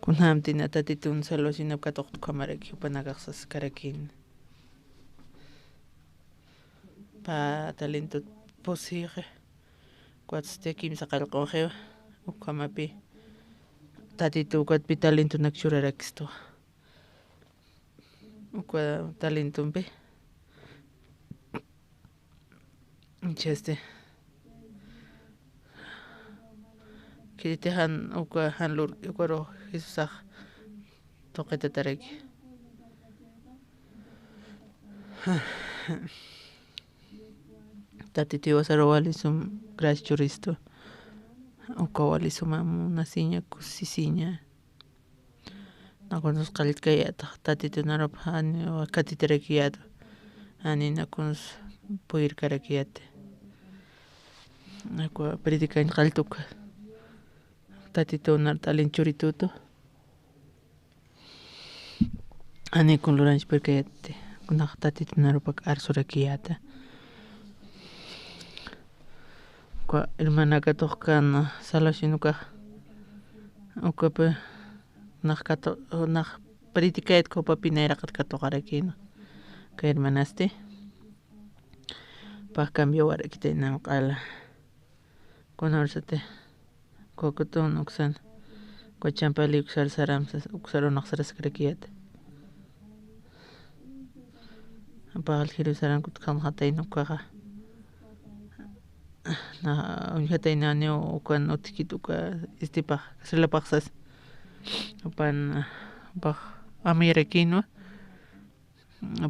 Kunjamtina Tatitun salvacionap katuqt'ukhamaraki, jupanakax saskarakin. Pa talentut pusiqi. Kuatsti kimsa qallq'uxiwa. Ukhamapi. Tatitu ukatpi talentunak churarakistu. Ukwa talentumpi. Chaysti. Khititix jan, ukwa jan lur, ukwarux Jesusax tuqitataraki. Tatitiw jiwasaru wali sum, gracias churistu. Ukwa wali suma munasiña, kusisiña. Nakunus qalltkayätax, Tatitunarup janiw khatitarakiyäta, jani nakunus puyirkarakiyäti. Nakwa predikañ qalltuka, Tatitunar t'alin churitutu, jani kun luranchpirkayäti, kunax Tatitunarupak arsurakiyäta. Ukwa hermana katuqkan salvación ukax, ukapa nax katu-, nax predicayat jupapï nayraqat katuqarakïna. Kay hermanasti, pax cambiawarakitayna q'ala. Kunarsati, kukutun uksan, kuchampali uksar saramsas, uksar unax saraskarakiyäta. Paxal Jerusalén kutkanxatayna ukaxa. Na, uñjatayna janiw ukan utjkit uka, este, pax, kasrilapaxsas. Upan, pax, amuyarakinwa.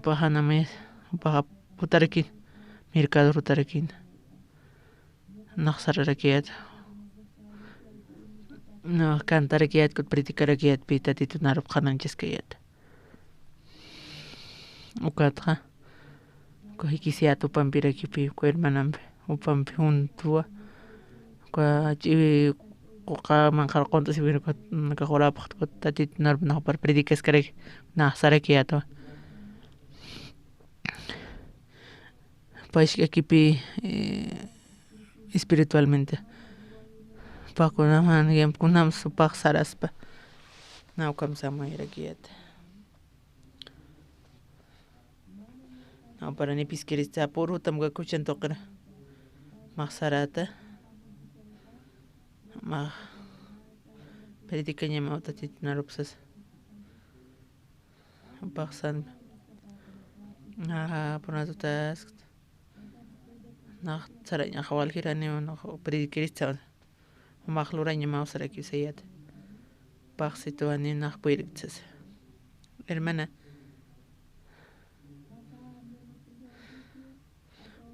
Pax jan amuyas, pax jutarakin, mercado jutarakin. Nax sararakiyät. Nax kantarakiyät, kut predikarakiyät, pi Tatitunarup qhanañchaskayät. Ukatxa, uka jikisiyät jupampirakipi, uka hermanampi, jupampi juntuwa. Uka ch'iwi quqa manqhar qunt'asiwir uka, uka jurapax, uka Tatitunarup nax jupar predicaskaraki, nax sarakiyätwa. Pachkakipi, eh, espiritualmente. Pax kunam, kunam supax saraspa. Naw kamsamayrakiyät. Naw para ni piskirista purütam uka kuchan tuqir. Max sarata. Max predikañamaw Tatitunarup sasa. Paxsan. Ajá, punatutaskt. Nax sarañaxa waljiraniw, nax predikirista. Jumax lurañamaw sarakiw sayät. Paxsituwani nax puyriktsasa. Hermana.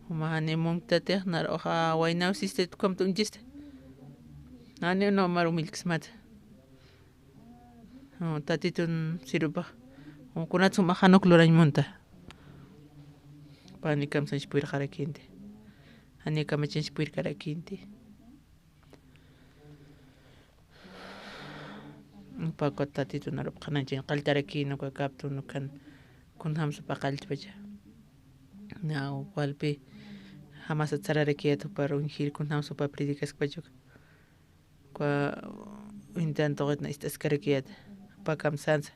Juma jani munktatix, nar uxa waynaw sistit ukham t'uñchista. Jani unaw mar umillksmata. Tatitun sirupax. Kunat sumax jan uk lurañ munta. Pani kamsañch puyrqarakinti. Jani kamachanch puyrqarakinti. Upa ukat Tatitunarup qhanañchañ qalltarakïna uka kaptun ukan kunjam supa qalltpacha. Naw walpi jamasat sararakiyät jupar uñjir kunjam supa predicaskpacha uka. Uka uñtan tuqitna ist'askarakiyät upa kamsansa.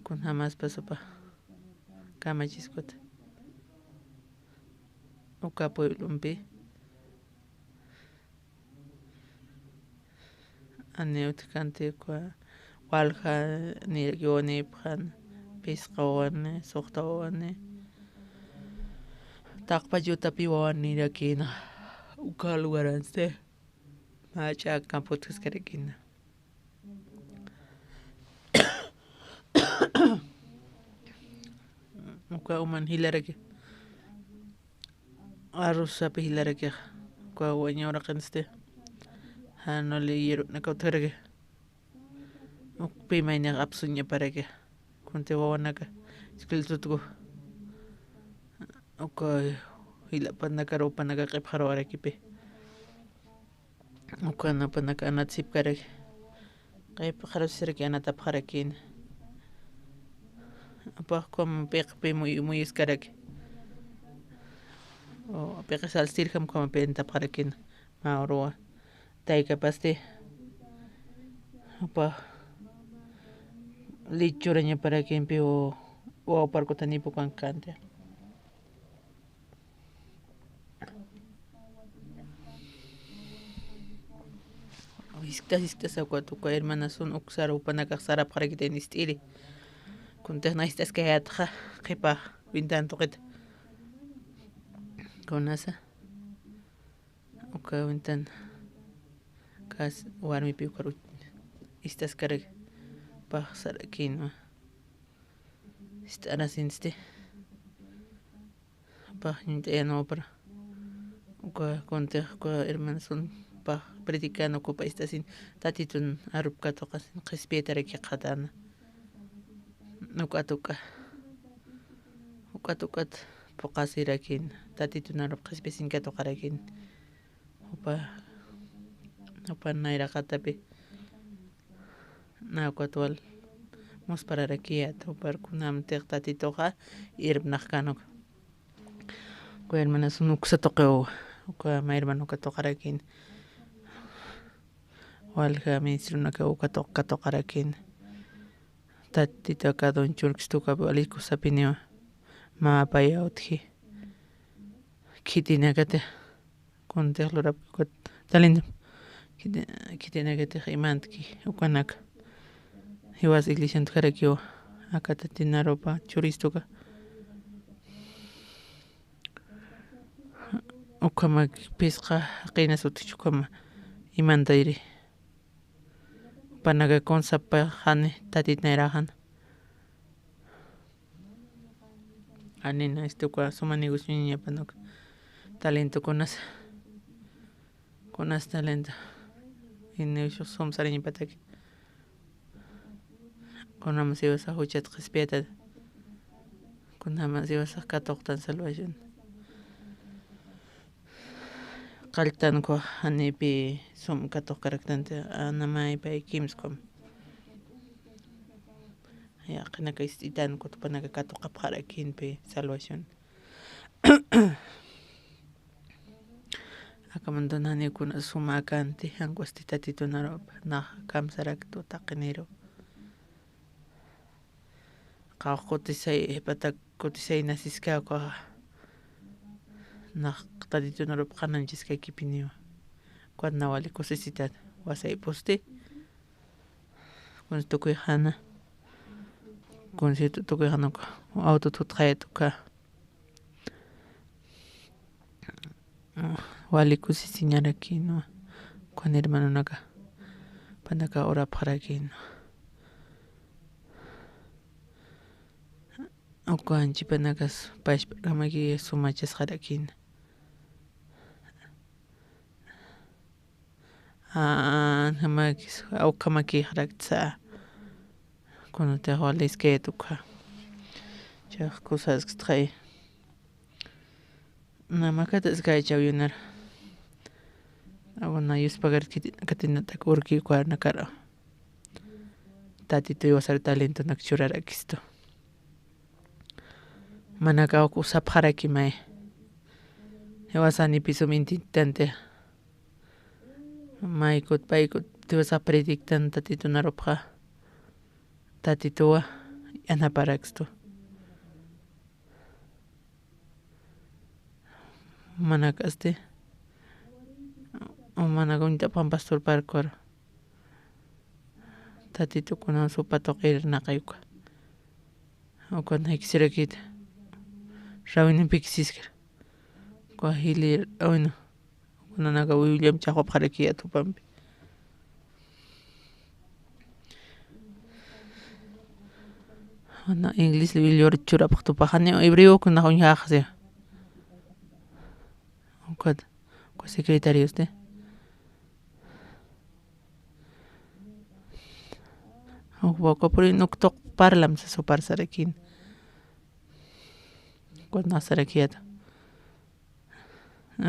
Kunjamaspa supa kamachiskuta. Uka pueblompi. Ani utjkanti uka walja nirakiwanipxan, pisqawani, suxtawani. Taqpach utapi wawanirakïna, uka lugaransti mä ch'akamp utjaskarakïna. Uka uman jilaraki, arrozapi jilaraki, uka waña uraqinsti, jan wali hierbonaka utjaraki. Ukpi maynix apsuñaparaki. Kunti wawanaka, escuelatuku, uka jilapanakar upanaka q'ipxaruwarakipi. Ukan upanaka anatsipkaraki. Q'ipxarusiraki, anatapxarakïna. Apax ukham p'iqpi muy-, muyuskaraki. O, p'iqi salstirjam ukhamapi anatapxarakïna. Mä uruwa. Taykapasti, jupa lechurañaparakimpi o, o wawparkutanipukan kanti. Jisk'as, jisk'as, ukat uka hermanasun uksar jupanakax sarapxarakitayna ist'iri. Kuntix na jist'askayätxa qhipa ventana tuqita. Kunasa. Uka ventana kas warmipi ukar uch-, ist'askarak paxsarakïnwa. Ist'arasinsti. Pax ñuñt'ayanwapara. Uka kuntix uka hermanasun pax predicana ukapa ist'asin Tatitun arup katuqasin qhispiyatarakïxatana. Ukat uka. Ukat ukat phuqasirakïn. Tatitun arup qhispisin katuqarakïn. Jupa, jupa nayraqatapi. Na ukat wal muspararakiyät, jupar kunamtix Tatituxa hierbonakän uka. Uka hermanasun uksa tuqiw, uka mä hermano katuqarakïn. Walja ministrunaka uka tuq-, katuqarakïn. Tatitaka don churkstuka wali kusapiniwa. Mä paya utji. Khitinakati. Kuntix lurapki ukat talento. Khiti-, khitinakatix imantki ukanaka. Jiwas iglesian utjarakiwa. Aka Tatitun arupa churistuka. Ukhamak phisqa jaqinas utjchi ukhama imantayri. Jupanaka kunsapxani Tatit nayraxan. Janina, este, uka suma negocioñapan uka. Talento kunas. Kunas talento. Ini ushux sum sarañapataki. Kunjamas jiwasax juchat qhispiyatan. Kunjamas jiwasax katuqtan salvación. Qalltan uka janipi sum katuqkaraktanti, a, namay pay kimskham. Yaqinaka ist'itan ukat jupanaka katuqapxarakïnpi salvación. Akamantun janiw kuna suma akanti, jankusti Tatitun arupa, nax kamsaraktu taqiniru. Qawqha kutisay, jipatak kutisay nasiska ukaxa. Nax Tatitun arup qhanañchiskakipiniwa. Ukat na wali kusisitat, wasaypusti. Kunsi tukuyxana. Kunsi tu-, tukuyxana uka. Autot jutxayät uka. Wali kusisiñarakïnwa. Ukan hermanonaka. Jupanaka orapxarakïnwa. Uka anchhipanakas pachp'akamaki sumachasxarakïna. Jan jamakis, ukhamakixarakta. Kunatix wali iskayät ukha. Chax kusaskstxay. Namakataskay chawiyunar. Awa na yuspagar khiti-, khatinatak urki ukhanakar. Tatituy wasar talentonak churarakistu. Manakaw kusapxarakimay. Jiwasanipis sum intintanti. Maykut paykut jiwasax predictan Tatitun arupxa. Tatituwa yanaparakstu. Manakasti. Manaka uñt'apxam pastor parkor. Tatitu kuna supa tuqir naqayuka. Ukan jikisirakit. Rawinimpi jikisiskir. Uka jilïr, bueno, kunanaka William chaqwapxarakiyät jupampi. Ana inglés William churapxtupaxani, hebreo kunax uñjaxasi. Ukat, uka secretarios de. Uka, uka puri nuk tuq parlam sasa parsarakïn. Ukat nasarakiyät.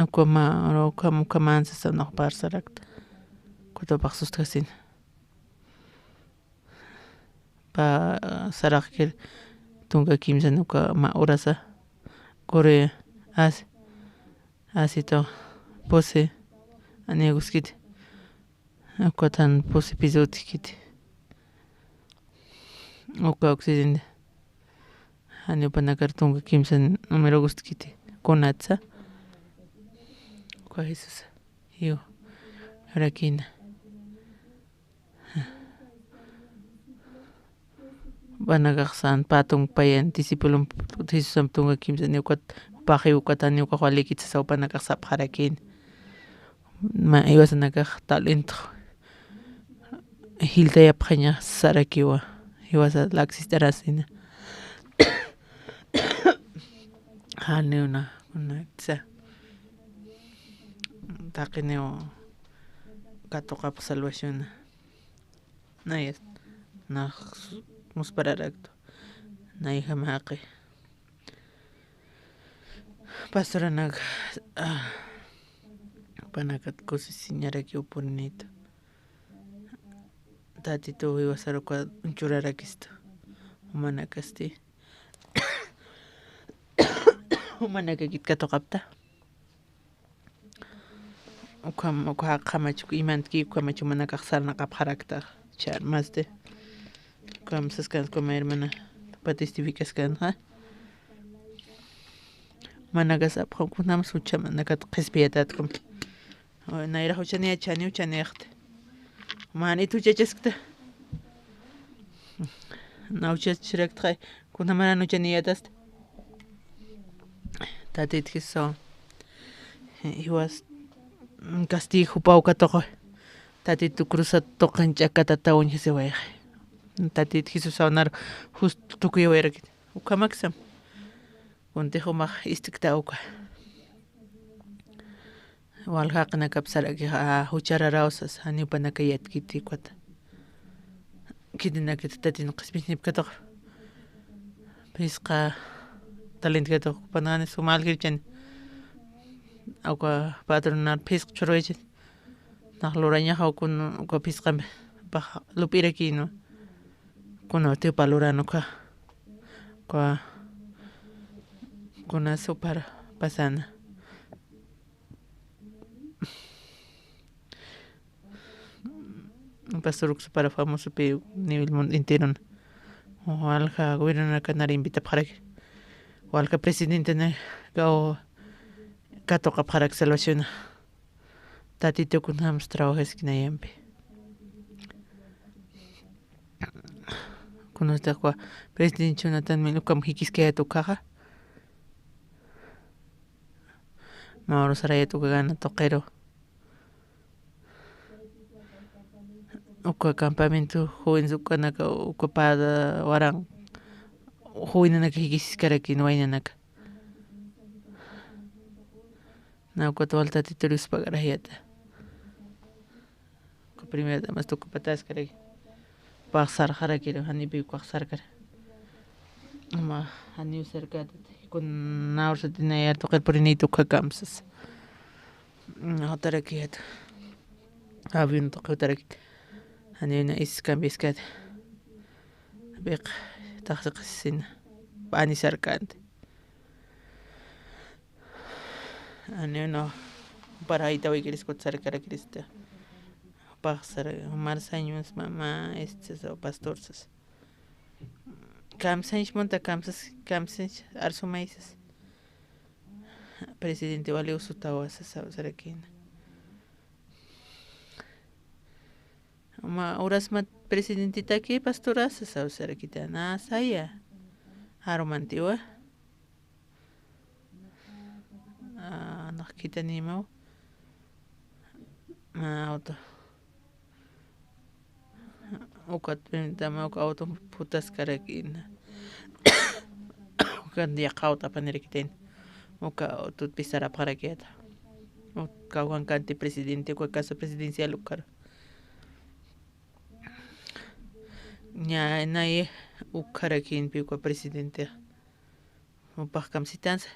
Uka mä, uka, uka mä sasa nuk parsarakta. Uka tupax sustkasin. Pä, saraqkir tunka kimsan uka mä urasa. Kuri as, asito, pusi, aniguskiti. Ukatan pusi pisutkiti. Uka oxidin. Jani jupanakar tunka kimsan numerogustkiti. Kunatsa. Uka Jesús. Yo. Arakina. Jupanakaxsan pä tunka payan discipulom Jesusamp tunka kimsani ukat, jupax jiwkatani ukax walikit sasa jupanakax sapxarakïn. Mä jiwasanakax talento jiltayapxaña sarakiwa, jiwasa laksist'arasina. Janiw na, kunatsa. Taqiniw katuqapx salvaciona. Nayas, nax muspararaktu. Nayjam jaqi. Pastoranak, ah, panakat kusisiñarakiw purinitu. Tatitu jiwasar uka churarakistu. Jumanakasti. Jumanakakit katuqapta. Ukham, ukha qhamach, uka imantki, ukhamach jumanakax sarnaqapxarakta, char masti. Ukham saskan, ukham hermana, tupa testifikaskan, ¿ha? Manakas apxam, kunam suchha manakat qhispiyatat, ukham. Nayra juchaniyat, chani juchaniyat. Manit juchachaskta. Naw juchachiraktxay, kunamaran juchaniyatasta. Tatit Jesús. Jiwas, mm, castigo jupaw katuqi. Tatitu cruzat tuqin ch'akatataw uñjasiwayxi. Tatit Jesús awnar justo tukuyawayrakit. Ukhamaksam. Kuntix jumax istikta uka. Walja jaqinakap sarakixa, a, juchararawsas, janiw jupanaka yatkiti ukat. Khitinakit tatin qhispiñap katuq. Phisqa talent katuq, jupanakani suma aljirchani. Uka patronar phisqa churwaychani. Nax lurañaxa ukun, uka phisqampi, pax lup'irakïnwa. Kuna tipa luran uka. Uka, kuna supar pasana. Pastor Uksupara famosopi nivel mundo enterona. Walja gobiernonakanara invitapxaraki. Walja presidentenakaw katuqapxarak salvaciona. Tatitu kunjams trabajaskinayampi. Kunastix uka presidente Jonathan Mil ukam jikiskayat ukaxa. Mä urasarayat uka gana tuqiru. Uka campamento joven ukanaka, uka pä waran jovenanaka jikisiskarakïn waynanaka. Na ukat wal Tatitur Dios pagarakiyata. Uka primera damas tukupataskaraki. Ukax sarxarakiru, janipi ukax sarkara. Ama, janiw sarkatati. Kuna ursatina yar tuqir purinit uka kamsas. Mm, jutarakiyat. Avión tuqi jutarakit. Janiw na is cambiaskat. Biq, taqsiqasisina. Pani sarkanti. Ani uno para aytawaykiris kutsarkarakiris ta. Paxsar, Marsaños, mamá, este, so, pastor, sas. Kamsañs monta, kamsas, kamsañs, arsumaysas. Presidente wali usutawa, sas, sarakina. Ma, urasmat presidentitaki, pastora, sas, sarakita. Na, saya. Arumantiwa. Ah, Kitanimaw. Mä auto. Ukat pimtama uka auto putaskarakina. Ukat yaqha auto apanirakitayna. Uka autot pisarapxarakiyata. Uka Juan Cante presidente, uka casa presidencial ukar. Ña, nay ukharakinpi uka presidente. Jupax kamsitansa.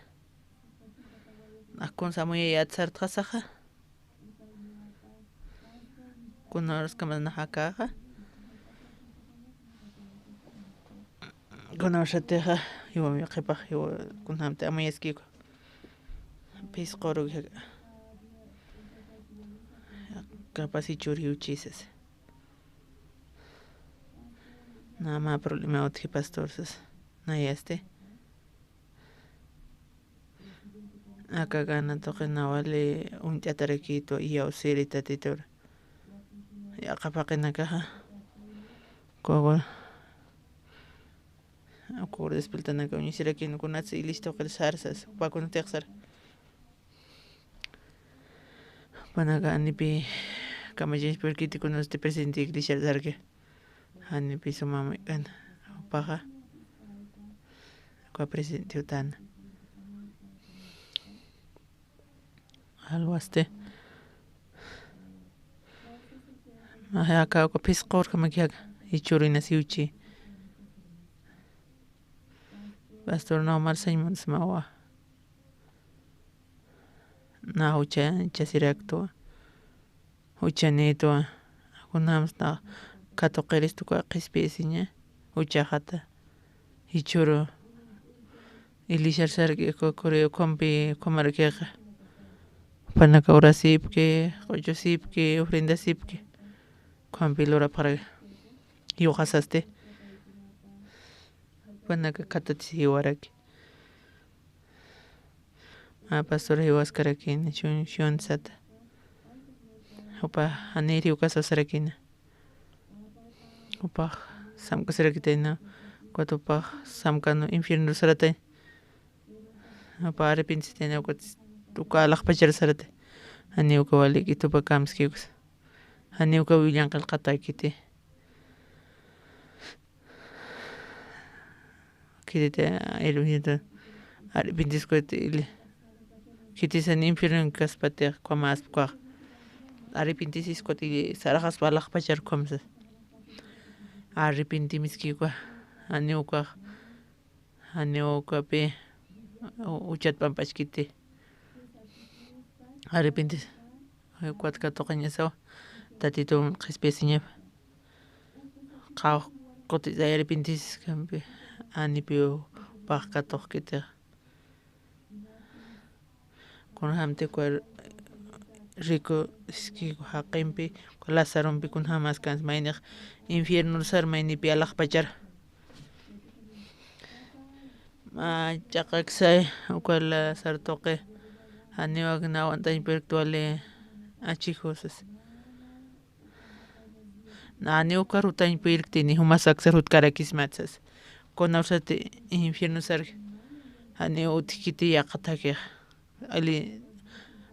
Akun samuyayat sartxasaxa. Kuna horas kamas naxakaxa. Kuna horas atixa, iwa mi qhipax, iwa kunamti amuyaskiku. Phisquru. Capaz ichuri uchisas. Nama problema utji pastor sas. Nayasti. Aka gana tuqi nawali uñt'atarakitu, iyawsiri tatitur. Yaqapaqinakaxa. Kuwa. Kuwa despiltanaka uñisirakinu kunatsi ilis tuqir sarsas, upakunatix sar. Panaka anipi kamachinchpurkiti kunasti presidente iglesiar sarki. Anipi sumamuykan. Upaxa. Uka presidente utana. Alwasti. Ajá, aka uka phisqurkamaki aka. Ichurina siwchi. Pastor Naumar Sañman smawa. Na hucha, huchasiraktu. Huchanitwa. Kunamsta katuqiristu ka qhispisiña. Huchaxata. Ichuru. Iglesiar sarki ku-, kuri ukhumpi, ukhumarkixa. Panaka urasipki, q'uchusipki, ofrendasipki. Ukhumpi lurapxaraki. Yuqasasti. Panaka katutis jiwaraki. A pastor jiwaskarakina, shun, shun sata. Jupa janiri uka sasarakina. Jupax samkasirakitayna, ukat jupax samkanu infierno saratay. Jupa arrepentistayna, ukat uka alaxpachar saratay. Jani uka walikitupa kamski ukas. Jani uka willan qillqatakiti. Khititi, hermanita, arrepentiskut ili. Khitis jani infierno kaspatix, ukhamaspkwa. Arrepentisiskut ili, saraxaspa alaxpachar ukhamsa. Arrepentimiskikwa, jani ukax, jani ukapi, u-, uchat p'amp'achkiti. Arrepentis. Ukat katuqañasawa. Tatitu qhispisiñapa. Qawqha kuti arrepentisiskampi. Anipiw pax katuqkitixa. Kunjamti uka riku iski jaqimpi, uka Lazarompi kunjamaskan maynix infierno sar maynipi alaxpachar. Mä ch'aqaksay, uka Lazar tuqi, janiw akna awantañ puyrkti wali achijusas. Janiw uka rutañ puyrktini, jumas aksar jutkarakismat sas. Kuna ursati infierno sarki, janiw utjkiti yaqha thakix. Ali,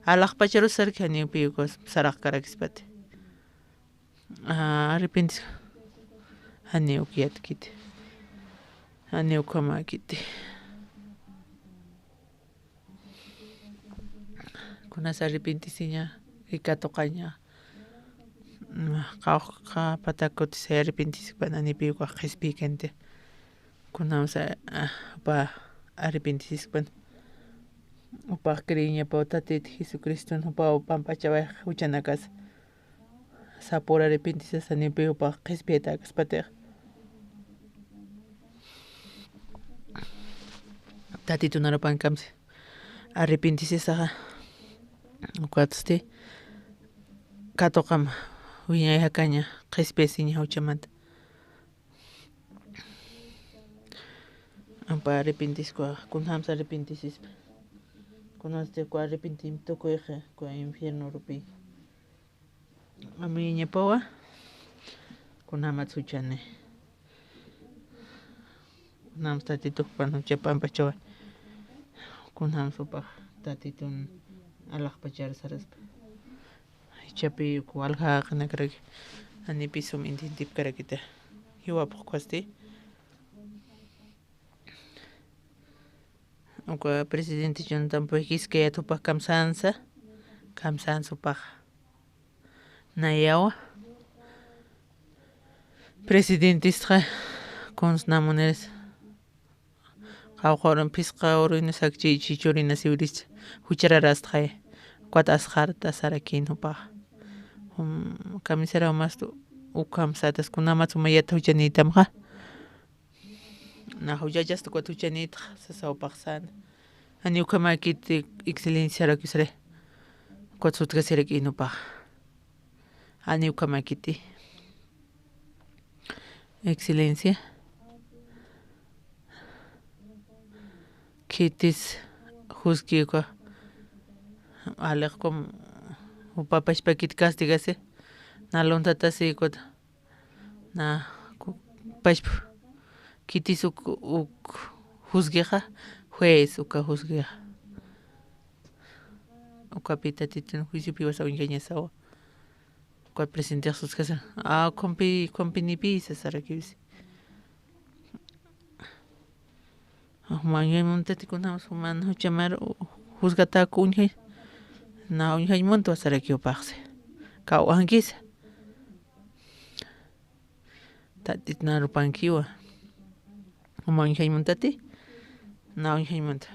alaxpacharus sarki, janiw piw ukas saraxkarakispati. Ah, arrepentis. Janiw ukyatkiti. Janiw ukhamakiti. Kunas arrepentisiña, y katuqaña. Mm, qawqha patakutis arrepentisiskpan, anipiw ukax qhispiykanti. Kunamsa, ah, jupa arrepentisiskpan. Jupax creeñapaw Tatit Jesucriston, jupaw pampachaway juchanakas. Sapür arrepentisas janiw piw jupax qhispiyatakispatix. Tatitun arupan kamsi. Arrepentisisaxa. Ukatsti. Katuqam wiñay jakaña qhispiyasiña juchamanta. Ampa arrepentiskwa, kunjamsa arrepentisispa. Kunasti uka arrepentim tukuyxa, uka infierno rupi. Amuyñapawa, kunjamat juchani. Kunjams tatitux pan jucha pampachawa. Kunjams jupax tatitun alaxpachar saraspa. Ichapi uk walja jaqinakaraki, anipis sum entiendipkarakita. Jiwapxkasti. Uka presidente Jonathan Puig Quisqueya tupax kamsansa, kamsansa upax. Nayawa. Presidentistxa kuns namuneris. Qawqha urun phisqa urun sakchi chichurina siwiris juchararastxay. Ukat asxarta sarakin jupax. Jum, kamisara jumastu ukham satas kunamats jumayat juchanïtamxa. Na juchachasta ukat juchanïtxa sasa jupax sän. Jani ukhamäkiti excelenciarakisri. Ukat sutkasirakïn jupax. Jani ukhamäkiti. Excelencia. Khitis juski uka. Aliqkum jupa pachpakit castigasi. Na luntatasi ukat. Na ku-, pachpa. Khitis uk, uk juzguexa, juez uka juzguexa. Ukapi Tatitun juiciopi jiwasa uñjañasawa. Uka presidentix suskasa. A, ukhumpi, ukhumpi nipi sasarakiwisi. Juman uñjay muntati kunjams, juman juchamar juzgatäk uñjay. Na uñjay muntwa sarakiw upaxsi. Kawk'ankisa. Tatit na arupankiwa. Juman uñjay muntati. Na uñjay munta.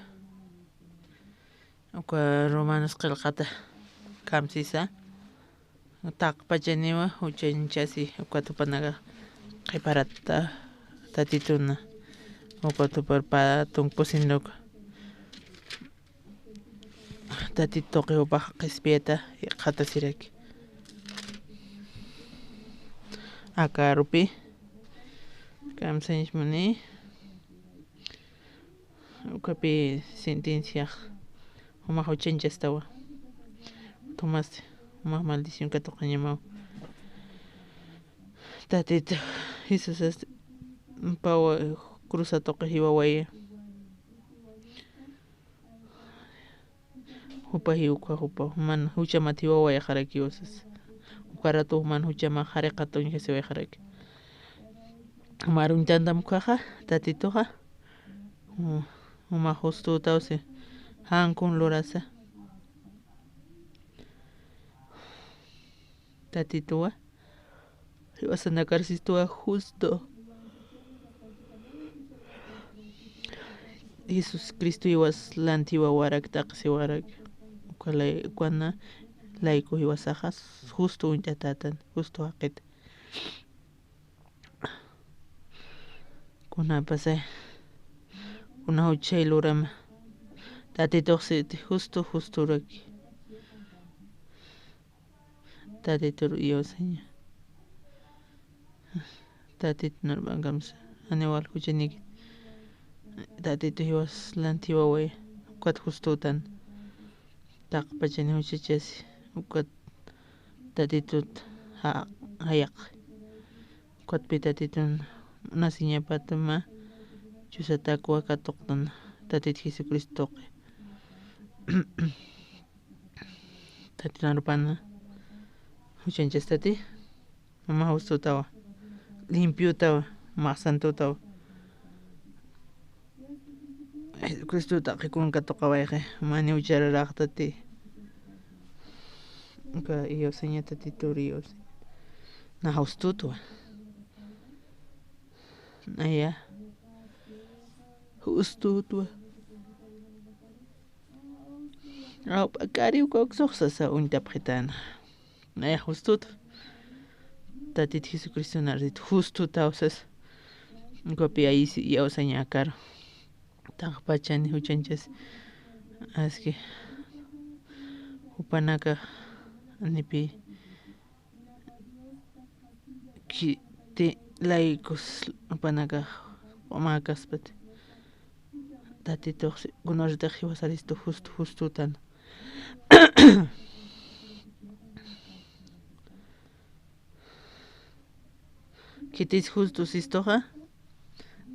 Uka Romanos qillqata kamsisa, taqpachaniwa juchanchasi, ukat jupanaka qhiparata Tatituna, ukat jupar pä tunka pusinruka Tatit tuqi jupax qhispiyata jikxatasiraki. Aka arupi kamsañchmuni. Ukapi sentenciax jumax juchanchastawa. Tomás, jumax maldición katuqañamaw. Tatit Jesusas pawa cruz atuqi jiwawaya. Jupa jiwkha jupa juman juchamat jiwawayxarakiwa sas. Uka ratu juman juchamax jariqat uñjasiwayxaraki. Jumar uñtantam ukkhaxa, Tatituxa. Ju-, jumax justutawsi, jan kun lurasa. Tatituwa. Jiwasanakar sistuwa justo. Jesucristo jiwas lanti jiwawarak, taqi jiwawarak. Uka lay-, ukana layku jiwasaxa justo uñt'atätan, justo jaqit. Kunapasa, kuna juchay lurama. Tatituxsi justo, justuraki. Tatitur iyawsaña. Tatit narbankamsa. Janiw wal juchaniki. Tatitu jiwas lanti jiwaway. Ukat justutan. Taqpachani juchachasi. Ukat Tatitut ja-, jayaq. Ukatpi Tatitun nasiñapatuma. Chusatakwa katuqtan. Tatit Jesucristo tuqi. Tatitan arupana. Juchanchas tati. Mama justutawa. Limpiutawa. Mama santutawa. Jesucristo taqi kun katuqawayxi. Mani uchararax tati. Uka iyawsaña Tatitur iyawsaña. Na justutwa. Naya. Justutwa. Awp'akariw kawksuxsasa uñtapxitäna. Nayax justut. Tatit Jesucristonar justutawsas. Ukapi ayisi iyawsañakar. Taqpachani juchanchas. Aski. Jupanaka nipi. Khiti laykus jupanakax umäkaspati. Tatituxsi, kunarutix jiwasaristu justu, justutan. Khitis justu sistuxa,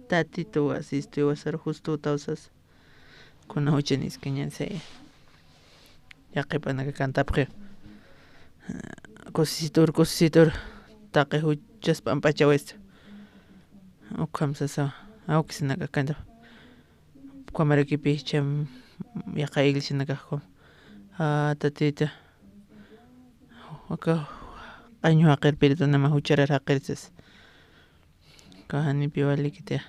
Tatituwa sistu jiwasar justutawsas. Kuna juchaniskañan saya. Yaqhipanaka kantapxi. Kusisitur, kusisitur, taqi juchas p'amp'achawista. Ukham sasawa, awkisinaka kantap. Ukhamarakipi cham, yaqha iglesianakaxkum. A, tatita. Aka qañu jaqirpiritunama jucharar jaqirchas. Kajanipi walikiti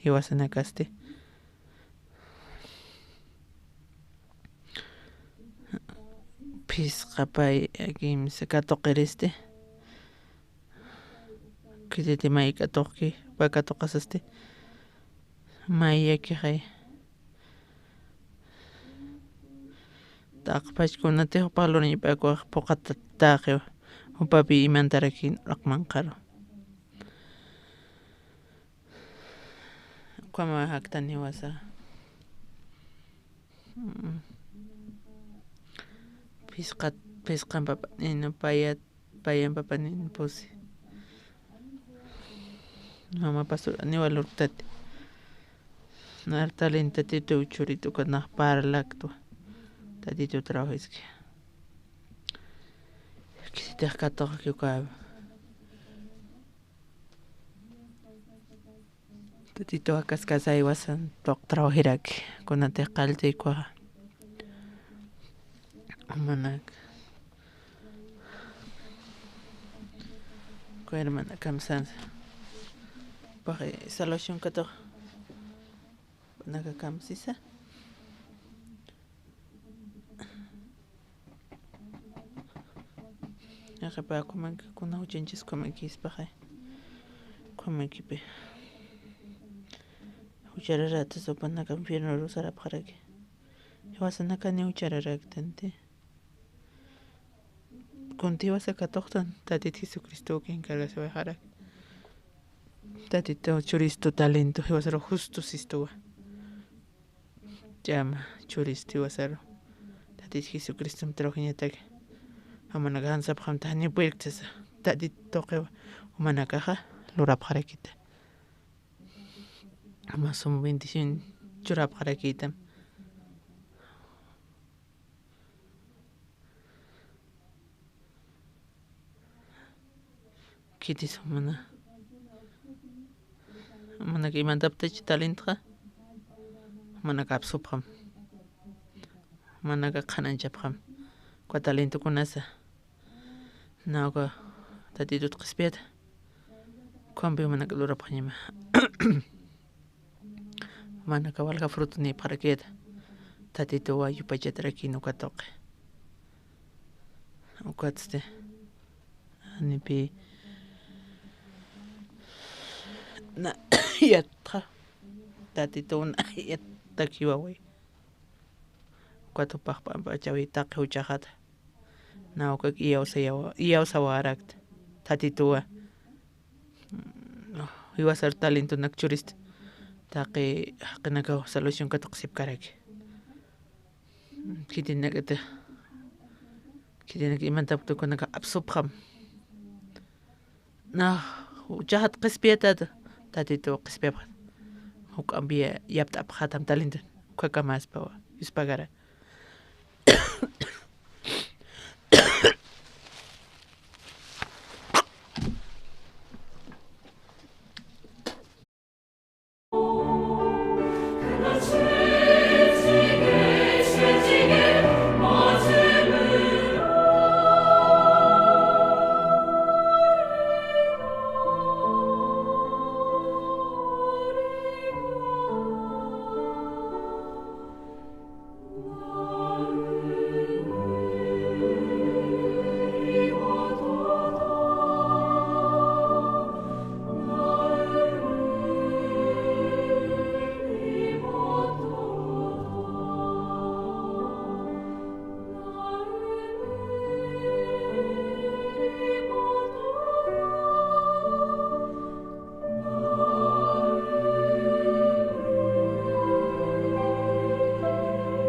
jiwasanakasti. Phisqa pay kimsa katuqiristi. Khititi may katuqki, pä katuqasasti. May yakixay. Taqpachkunatix jupax lurañap'akuwax phuqhatatäxiwa. Jupapi imantarakïn uraqmanqaru. Ukhama jaktan jiwasa. Mm. Phisqat, phisqan papaninu payat, payan papaninu pusi. Mama pastor, niwa lurktati. Nar talin tatitu churitu kanax parlaktwa. Tatitu trabajiski. Kisitix katuqki uka. Tatituwa kaskasay jiwasan tuq trabajiraki, kunatix qalltaykuwaxa. Jumanak. Uka hermana kamsansa. Paxi salvación katuq. Naka kamsisa. Yaqhipa, ukhamanki, kuna juchanchis ukhamanki ispaxay. Ukhamankipi. Juchararata supanaka infiernoru sarapxaraki. Jiwasanakani juchararaktanti. Kunti jiwasa katuqtan, Tatit Jesucristo encargasiwayxarak. Tatitu churistu talento, jiwasaru justo sistuwa. Chama churisti jiwasaru. Tatit Jesucristom trabajañataki. Jumanaka jan sapxamta janiw purirkta sasa. Tatit tuqiwa. Jumanakaxa lurapxarakita. Juma sum bendición churapxarakitam. Khitis jumana. Jumanaka imantaptachi talentxa. Jumanaka apsupxam. Jumanaka qhananchapxam. Uka talentokunasa. Naw uka Tatitut qhispiyata. Ukhampi jumanaka lurapxañama. Jumanaka walja fruto nipxarakïta. Tatituwa yupaychatarakïn uka tuqi. Ukatsti. Janipi na yatxa. Tatituw na yattakiwaway. Ukat jupax p'amp'achawi taqi juchaxata. Naw uka iyawsayawa, iyawsawarakta. Tatituwa. Mm, jiwasar talentonak churista. Taqi jaqinakaw salvación katuqsipkaraki. Khitinakata, khitinaka imantapkta ukanaka apsupxam. Na, juchaxat qhispiyatata, Tatituw qhispiyapxat. Juk'ampi yapt'apxatam talento, ukhakamaspawa, yuspagara.